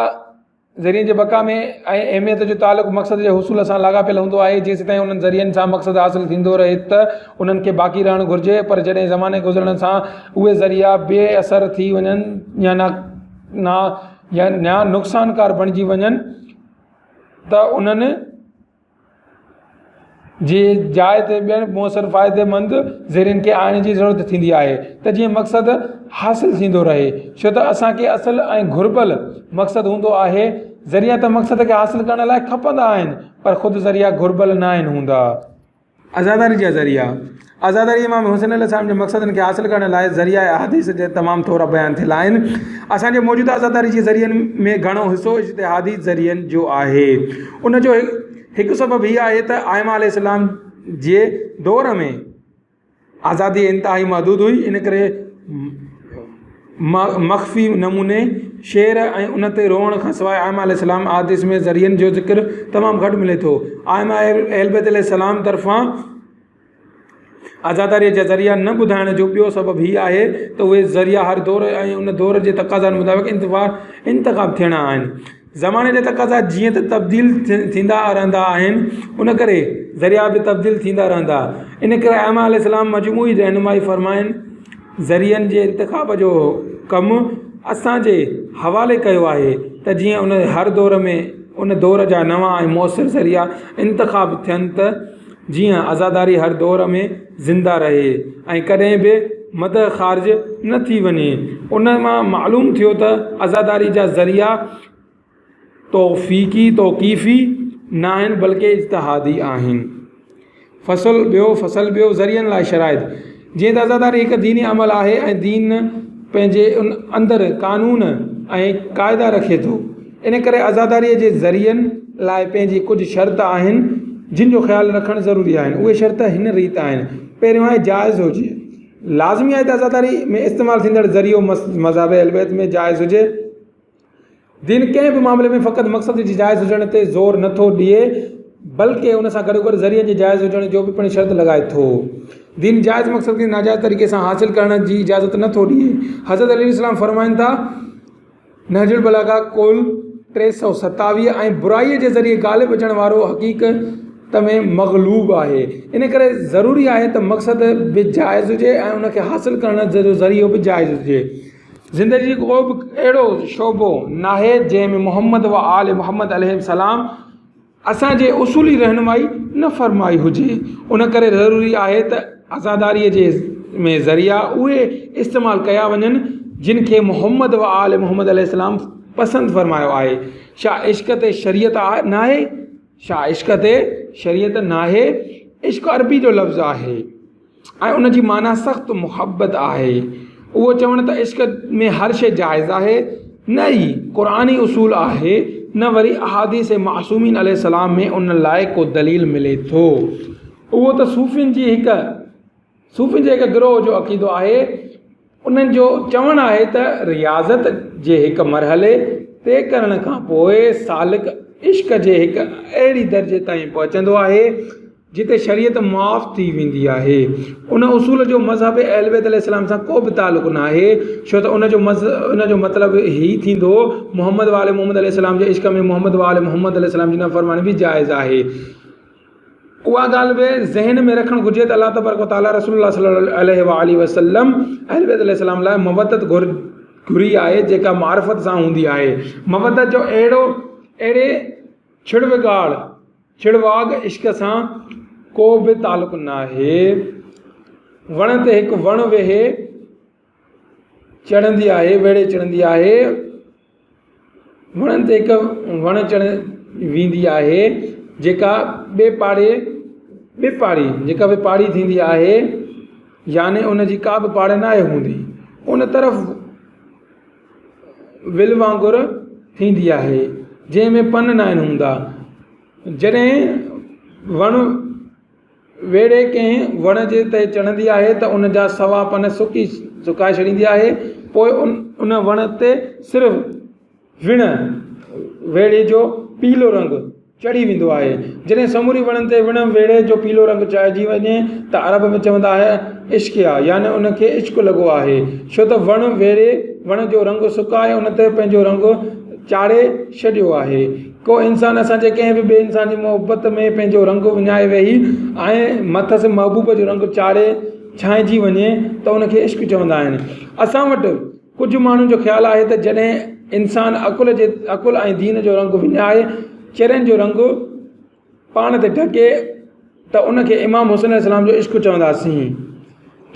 ذريعن جي بقا ۾ ۽ اهميت جو تعلق مقصد جي حصول سان لاڳاپيل هوندو آهي. جيستائين انهن ذريعن سان مقصد حاصل ٿيندو رهي ته انهن کي باقي رهڻ گهرجي پر جڏهن زماني گذرڻ سان اهي ذريعا بي اثر ٿي وڃن يا نقصانڪار بڻجي وڃن ته انهن جي جاء تي ٻين موثر فائديمند ذريعن کي آڻڻ جي ضرورت ٿيندي آهي ته جيئن مقصد حاصل ٿيندو رهي ڇو ته اسان کي اصل ۽ گهربل مقصد هوندو آهي ذريعا ته مقصد کي حاصل ڪرڻ لاء کپندا آهن پر خود ذريعا گهربل ناهن هوندا. عزاداري جا ذريعا، عزاداري امام حسين عليه السلام جي مقصدن کي حاصل ڪرڻ لاء ذريعا احاديث جي تمام ٿورا بيان ٿيل آهن. اسان جي موجوده عزاداري جي ذريعن ۾ گهڻو حصو اجتهادي ذريعن جو آهي. ان جو هڪ سبب هي آهي ته ائمه عليه السلام جي دور ۾ آزادي انتهائي محدود هئي، ان ڪري مخفي نموني شعر ۽ ان تي روئڻ کان سواء ائمه عليه السلام احاديث ۾ ذريعن جو ذڪر تمام گهٽ ملي ٿو. ائمه اهلبيت عليه السلام طرفان عزاداريء جا ذريعا نه ٻڌائڻ جو ٻيو سبب هي آهي ته اهي ذريعا هر دور ۽ ان دور جي تقاضائن مطابق انتخاب ٿيڻا آهن. زماني جا تقاضا جيئن ته تبديل ٿيندا رهندا آهن، ان ڪري ذريعا به تبديل ٿيندا رهندا. ان ڪري ائمه عليه السلام مجموعي رهنمائي فرمائن ذريعن جي انتخاب جو ڪم اسان جي حوالي ڪيو آهي ته جيئن ان هر دور ۾ ان دور جا نوان ۽ موثر ذريعا انتخاب ٿين ته جيئن عزاداري هر دور ۾ زنده رهي ۽ ڪڏهن به مد خارج نه ٿي وڃي. ان مان معلوم ٿيو ته عزاداري جا ذريعا توفيقي، توقيفي، ناهن بلڪه اجتهادي آهن. فصل ٻيو، فصل ٻيو، ذريعن لاء شرائط، جيئن ته عزاداري هڪ ديني عمل آهي ۽ دين پنهنجي اندر قانون ۽ قاعدا رکي ٿو، ان ڪري عزاداريء جي ذريعن لاء پنهنجي ڪجهه شرط آهن، جن جو خيال رکڻ ضروري آهن. اهي شرط هن ريت آهن. پهريون آهي جائز هجي. لازمي آهي ته عزاداري ۾ استعمال ٿيندڙ ذريعو مذهب اهلبيت ۾ جائز هجي. دين ڪنهن به معاملي ۾ فقط مقصد جي جائز هجڻ تي زور نه ٿو ڏئي، بلڪه ان سان گڏوگڏ ذريعن جي جائز هجڻ جو به پڻ شرط لڳائي ٿو. دين جائز مقصد کي ناجائز طريقي سان حاصل ڪرڻ جي اجازت نه ٿو ڏئي. حضرت علي عليه السلام فرمائن ٿا، نهج البلاغه قول 327 ۽ برائيء جي ذريعي غالب اچڻ وارو حقيقت ۾ مغلوب آهي. ان ڪري ضروري آهي ته مقصد به جائز هجي ۽ ان کي حاصل ڪرڻ جو ذريعو به جائز هجي. زندگي جو ڪو به اهڙو شعبو ناهي جنهن ۾ محمد و آل محمد عليهم السلام اسان جي اصولي رهنمائي نه فرمائي هجي. ان ڪري ضروري آهي ته عزاداريء جي ۾ ذريعا اهي استعمال ڪيا وڃن جن کي محمد و آل محمد عليه السلام پسند فرمايو آهي. ڇا عشق تي شريعت ناهي؟ ڇا عشق تي شريعت ناهي؟ عشق عربي جو لفظ آهي. ۽ ان جي معنيٰ سخت محبت آهي. اهو چوڻ ته عشق ۾ هر شيء جائز آهي نه ئي قرآني اصول آهي نه وري احاديث معصومين عليه السلام ۾ ان لاء ڪو دليل ملي ٿو. اهو ته صوفين جي هڪ صوفين جي هڪ گروهه جو عقيدو آهي. انهن جو چوڻ آهي ته رياضت جي هڪ مرحلي طئي ڪرڻ کان پوء سالڪ عشق جي هڪ اهڙي درجي تائين پهچندو آهي جتي شريعت معاف ٿي ويندي آهي. ان اصول جو مذهب اهل بيت عليه السلام سان ڪو به تعلق ناهي ڇو ته ان جو ان جو مطلب هي ٿيندو محمد وآل محمد عليه السلام جي عشق ۾ محمد وآل محمد عليه السلام جي نافرماني به جائز آهي. اها ڳالهه به ذهن ۾ رکڻ گهرجي ته الله تبارڪ وتعاليٰ رسول الله صلي الله عليه واٰله وسلم اهل بيت عليه السلام لاء مودت گهري آهي جيڪا معرفت سان هوندي آهي. مودت جو اهڙو اهڙي ڇڙوگاڙ ڇڙواڳ عشق سان ڪو به تعلق ناهي. وڻ تي هڪ وڻ ويهي چڙهندي آهي ويڙهي چڙهندي آهي. وڻن تي هڪ وڻ چڙهي ويندي آهي جيڪا ٻي پاڙي ٻي پاڙي جيڪا به پاڙي ٿيندي آهي يعني ان جي ڪا به پاڙ ناهي هوندي ان طرف ول وانگر ٿيندي آهي جنهن ۾ پن ناهن هوندا جڏهن وڻ ويڙهي ڪنهن وڻ جي تي چڙهندي آهي ته ان جا سوا پن سڪي سڪائي ڇڏيندي آهي پوء ان وڻ تي صرف وڻ ويڙهي جو پيلو رنگ چڙهي ويندو آهي جڏهن سموري وڻن تي وڻ ويڙهي جو پيلو رنگ چڙهجي وڃي ته عرب ۾ چوندا آهي عشقيا يعني ان کي عشق لڳو آهي ڇو ته وڻ ويڙهي وڻ جو رنگ سڪائي ان تي پنهنجو رنگ چاڙهي ڇڏيو آهي. ڪو انسان اسان جي ڪنهن به ٻئي انسان جي محبت ۾ پنهنجو رنگ وڃائي ويهي ۽ مٿس محبوب جو رنگ چاڙهي ڇانئجي وڃي ته ان کي عشق چوندا آهن. اسان وٽ ڪجهه ماڻهن جو خيال آهي ته جڏهن انسان عقل جي عقل ۽ دين جو رنگ وڃائي چرين جو رنگ پاڻ تي ڍڪي ته ان کي امام حسين عليه السلام جو عشق چونداسين.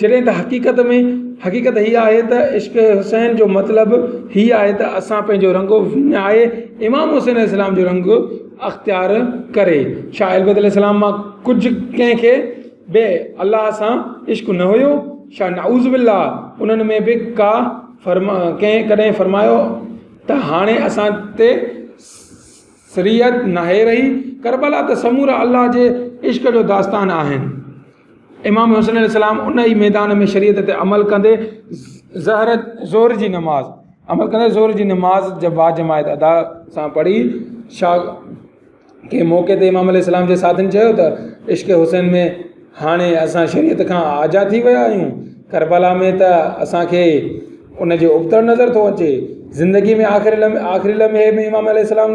جڏهن ته حقيقت ۾ حقيقت هي آهي ته عشق حسين جو مطلب هي آهي ته اسان پنهنجو رنگ وڃائي امام حسين عليه السلام جو رنگ اختيار ڪري. شاهه اهلبيت عليه السلام مان ڪجهه ڪنهن کي به الله سان عشق نه هيو؟ شاهه نعوذ بالله انهن ۾ به ڪا فرما ڪنهن ڪڏهن فرمايو ته هاڻي اسان تي شريعت ناهي رهي، ڪربلا ته سمورا الله جي عشق جو داستان آهن. امام حسين عليه السلام ان ئي ميدان ۾ شريعت تي عمل ڪندي ظهر ظهر جي نماز عمل ڪندي ظهر جي نماز باجماعت ادا سان پڙهي. شاھ ڪنهن موقعي تي امام عليه السلام جي ساٿين چيو ته عشق حسين ۾ هاڻي اسان شريعت کان آجا ٿي ويا آهيون، ڪربلا ۾ ته اسان کي ان جو ابتڙ نظر ٿو اچي. زندگي ۾ آخري لمحي آخري لمحي ۾ امام عليه السلام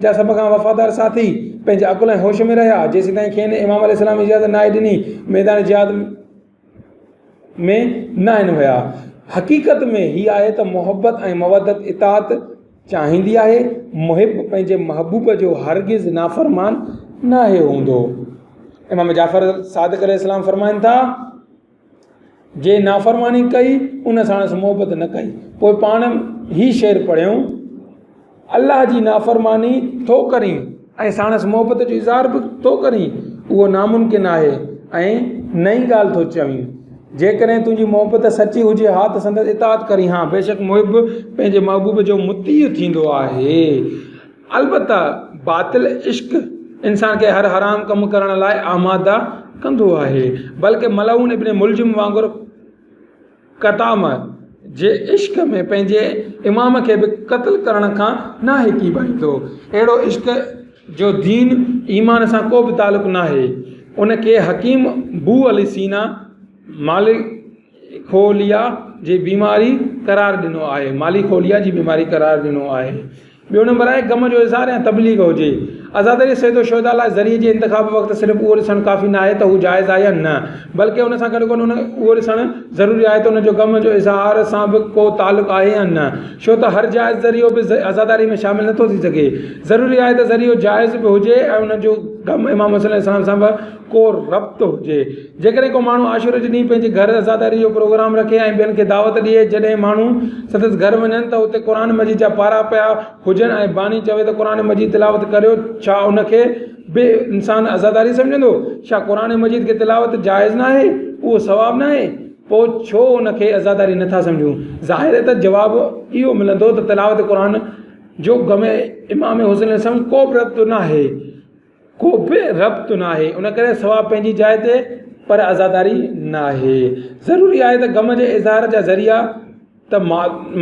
جا سڀ کان وفادار ساٿي پنهنجي عقل ۽ هوش ۾ رهيا، جيسيتائين کين امام عليه السلام اجازت ناهي ڏني ميدان جهاد ۾ ناهن ويا. حقيقت ۾ هي آهي ته محبت ۽ مودت اطاعت چاهيندي آهي، محب پنهنجي محبوب جو هرگز نافرمان ناهي هوندو. امام جعفر صادق عليه السلام فرمائن ٿا، جنهن نافرماني ڪئي ان ساڻس محبت نه ڪئي. پوء پاڻ هي شعر پڙهيائون، الله جي نافرماني ٿو ڪرين ۽ ساڻس محبت جو اظهار به ٿو ڪرين، اهو ناممڪن آهي ۽ نئين ڳالهه ٿو چوين. جيڪڏهن تنهنجي محبت سچي هجي ها ته سندس اطاعت ڪرين ها. بيشڪ محب پنهنجي محبوب جو مطيع ٿيندو آهي. البته باطل عشق انسان کي هر حرام ڪم ڪرڻ لاء آماده ڪندو آهي. بلڪه ملعون ابن ملجم وانگر قطامه جي عشق ۾ پنهنجي امام کي به قتل ڪرڻ کان ناهي ڪيٻائيندو. اهڙو عشق جو دين ايمان سان ڪو به تعلق ناهي. ان کي حڪيم بو علي سينا ماليخوليا جي بيماري قرار ڏنو آهي. ماليخوليا جي بيماري قرار ڏنو آهي. ٻيو نمبر آهي غم جو اظهار يا تبليغ هجي. عزاداري سيد الشهداء لاء ذريعي جي انتخاب وقت صرف اهو ڏسڻ ڪافي ناهي ته هو جائز آهي يا نه بلڪه ان سان گڏوگڏ ان اهو ڏسڻ ضروري آهي ته ان جو غم جو اظهار سان به ڪو تعلق آهي يا نه ڇو ته هر جائز ذريعو به عزاداري ۾ شامل نٿو ٿي سگهي. ضروري آهي ته ذريعو جائز به هجي ۽ ان جو غم امام حسين عليه السلام سان به ڪو ربط هجي. جيڪڏهن ڪو ماڻهو عاشوري جي ڏينهن پنهنجي گهر عزاداري جو پروگرام رکي ۽ ٻين کي دعوت ڏئي، جڏهن ماڻهو سندس گهر وڃن ته اتي قرآن مجيد جا پارا پيا هجن ۽ باني چوي ته قرآن مجيد تلاوت ڪريو، ڇا ان کي به انسان عزاداري سمجهندو؟ ڇا قرآن مجيد کي تلاوت جائز ناهي؟ اهو ثواب ناهي؟ پوء ڇو ان کي عزاداري نٿا سمجهون؟ ظاهر آهي ته جواب اهو ملندو ته تلاوت قرآن جو غم امام حسين عليه السلام ڪو به ربط ناهي. ڪو به ربط ناهي، ان ڪري ثواب پنهنجي جاء تي پر عزاداري ناهي. ضروري آهي ته غم جي اظهار جا ذريعا ته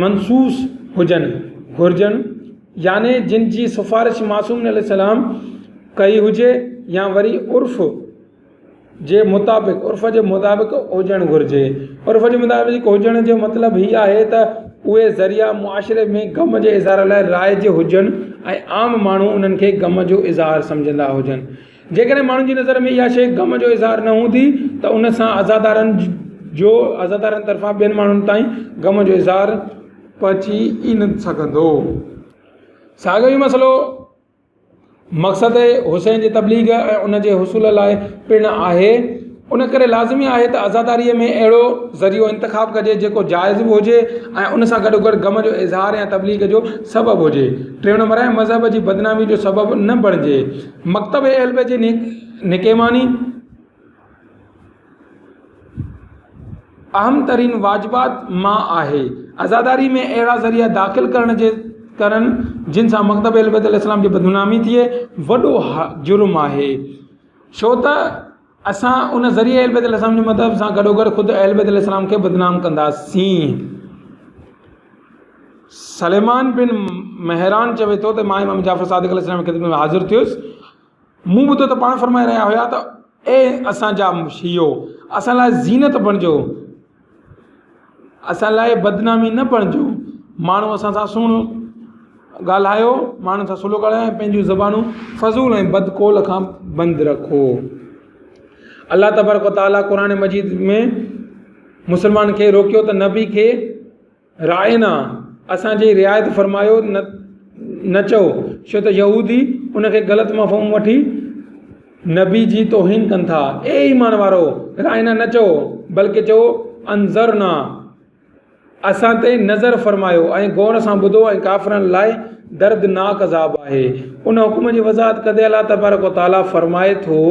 منصوص هجن گهرجن يعني جن جي سفارش معصوم عليه السلام ڪئي هجي يا وري عرف جي مطابق عرف جي مطابق هجڻ گهرجي. عرف جي مطابق هجڻ جو مطلب هي آهي ته اهي ذريعا معاشري ۾ غم جي اظهار لاء رائج هجن ۽ عام ماڻهو انهن کي غم جو اظهار سمجهندا هجن. جيڪڏهن ماڻهن جي نظر ۾ اها شيء غم جو اظهار نه هوندي ته ان سان عزادارن جو عزادارن طرفان ٻين ماڻهن تائين غم جو اظهار پهچي ئي نه سگهندو. ساڳيو ئي مسئلو. مقصد حسين جي تبليغ ۽ ان جي حصول لاء پڻ آهي. ان ڪري لازمي آهي ته عزاداريء ۾ اهڙو ذريعو انتخاب ڪجي جيڪو جائز به هجي ۽ ان سان گڏوگڏ غم جو اظهار يا تبليغ جو سبب هجي. ٽيون نمبر آهي مذهب جي بدنامي جو سبب نه بڻجي. مڪتب اهل بيت جي نڪيماني. اهم ترين واجبات مان آهي. عزاداري ۾ اهڙا ذريعا داخل ڪرڻ جي ڪرڻ جن سان مڪتب اهل بيت عليه السلام جي بدنامي ٿئي وڏو جرم آهي ڇو ته اسان ان ذريعي اهل بيت عليه السلام جي مذهب سان گڏوگڏ خود اهل بيت عليه السلام کي بدنام ڪنداسين. سليمان بن مهران چوي ٿو ته مان امام جعفر صادق عليه السلام جي خدمت ۾ حاضر ٿيس. مون ٻڌو ته پاڻ فرمائي رهيا هيا ته اي اسان جا شيعو! اسان لاء زينت بڻجو، اسان لاء بدنامي نه بڻجو، ماڻهو اسان سان سهڻو ڳالهايو، ماڻهن سان سلو ڳالهايو ۽ پنهنجون زبانون فضول ۽ بدقول کان بند رکو. الله تبارڪ و تعاليٰ قرآن مجيد ۾ مسلمان کي روڪيو ته نبي کي رائنا، اسان جي رعايت فرمايو، نه نه چئو، ڇو ته يهودي ان کي غلط مفهوم وٺي نبي جي توهين ڪن ٿا. اي ايمان وارؤ! رائنا نه چئو، بلڪه چئو انظرنا، اسان تي نظر فرمايو ۽ غور سان ٻڌو ۽ ڪافرن لاء دردناڪ عذاب آهي. ان حڪم جي وضاحت ڪندي الله تبارڪ و تعاليٰ فرمائي ٿو.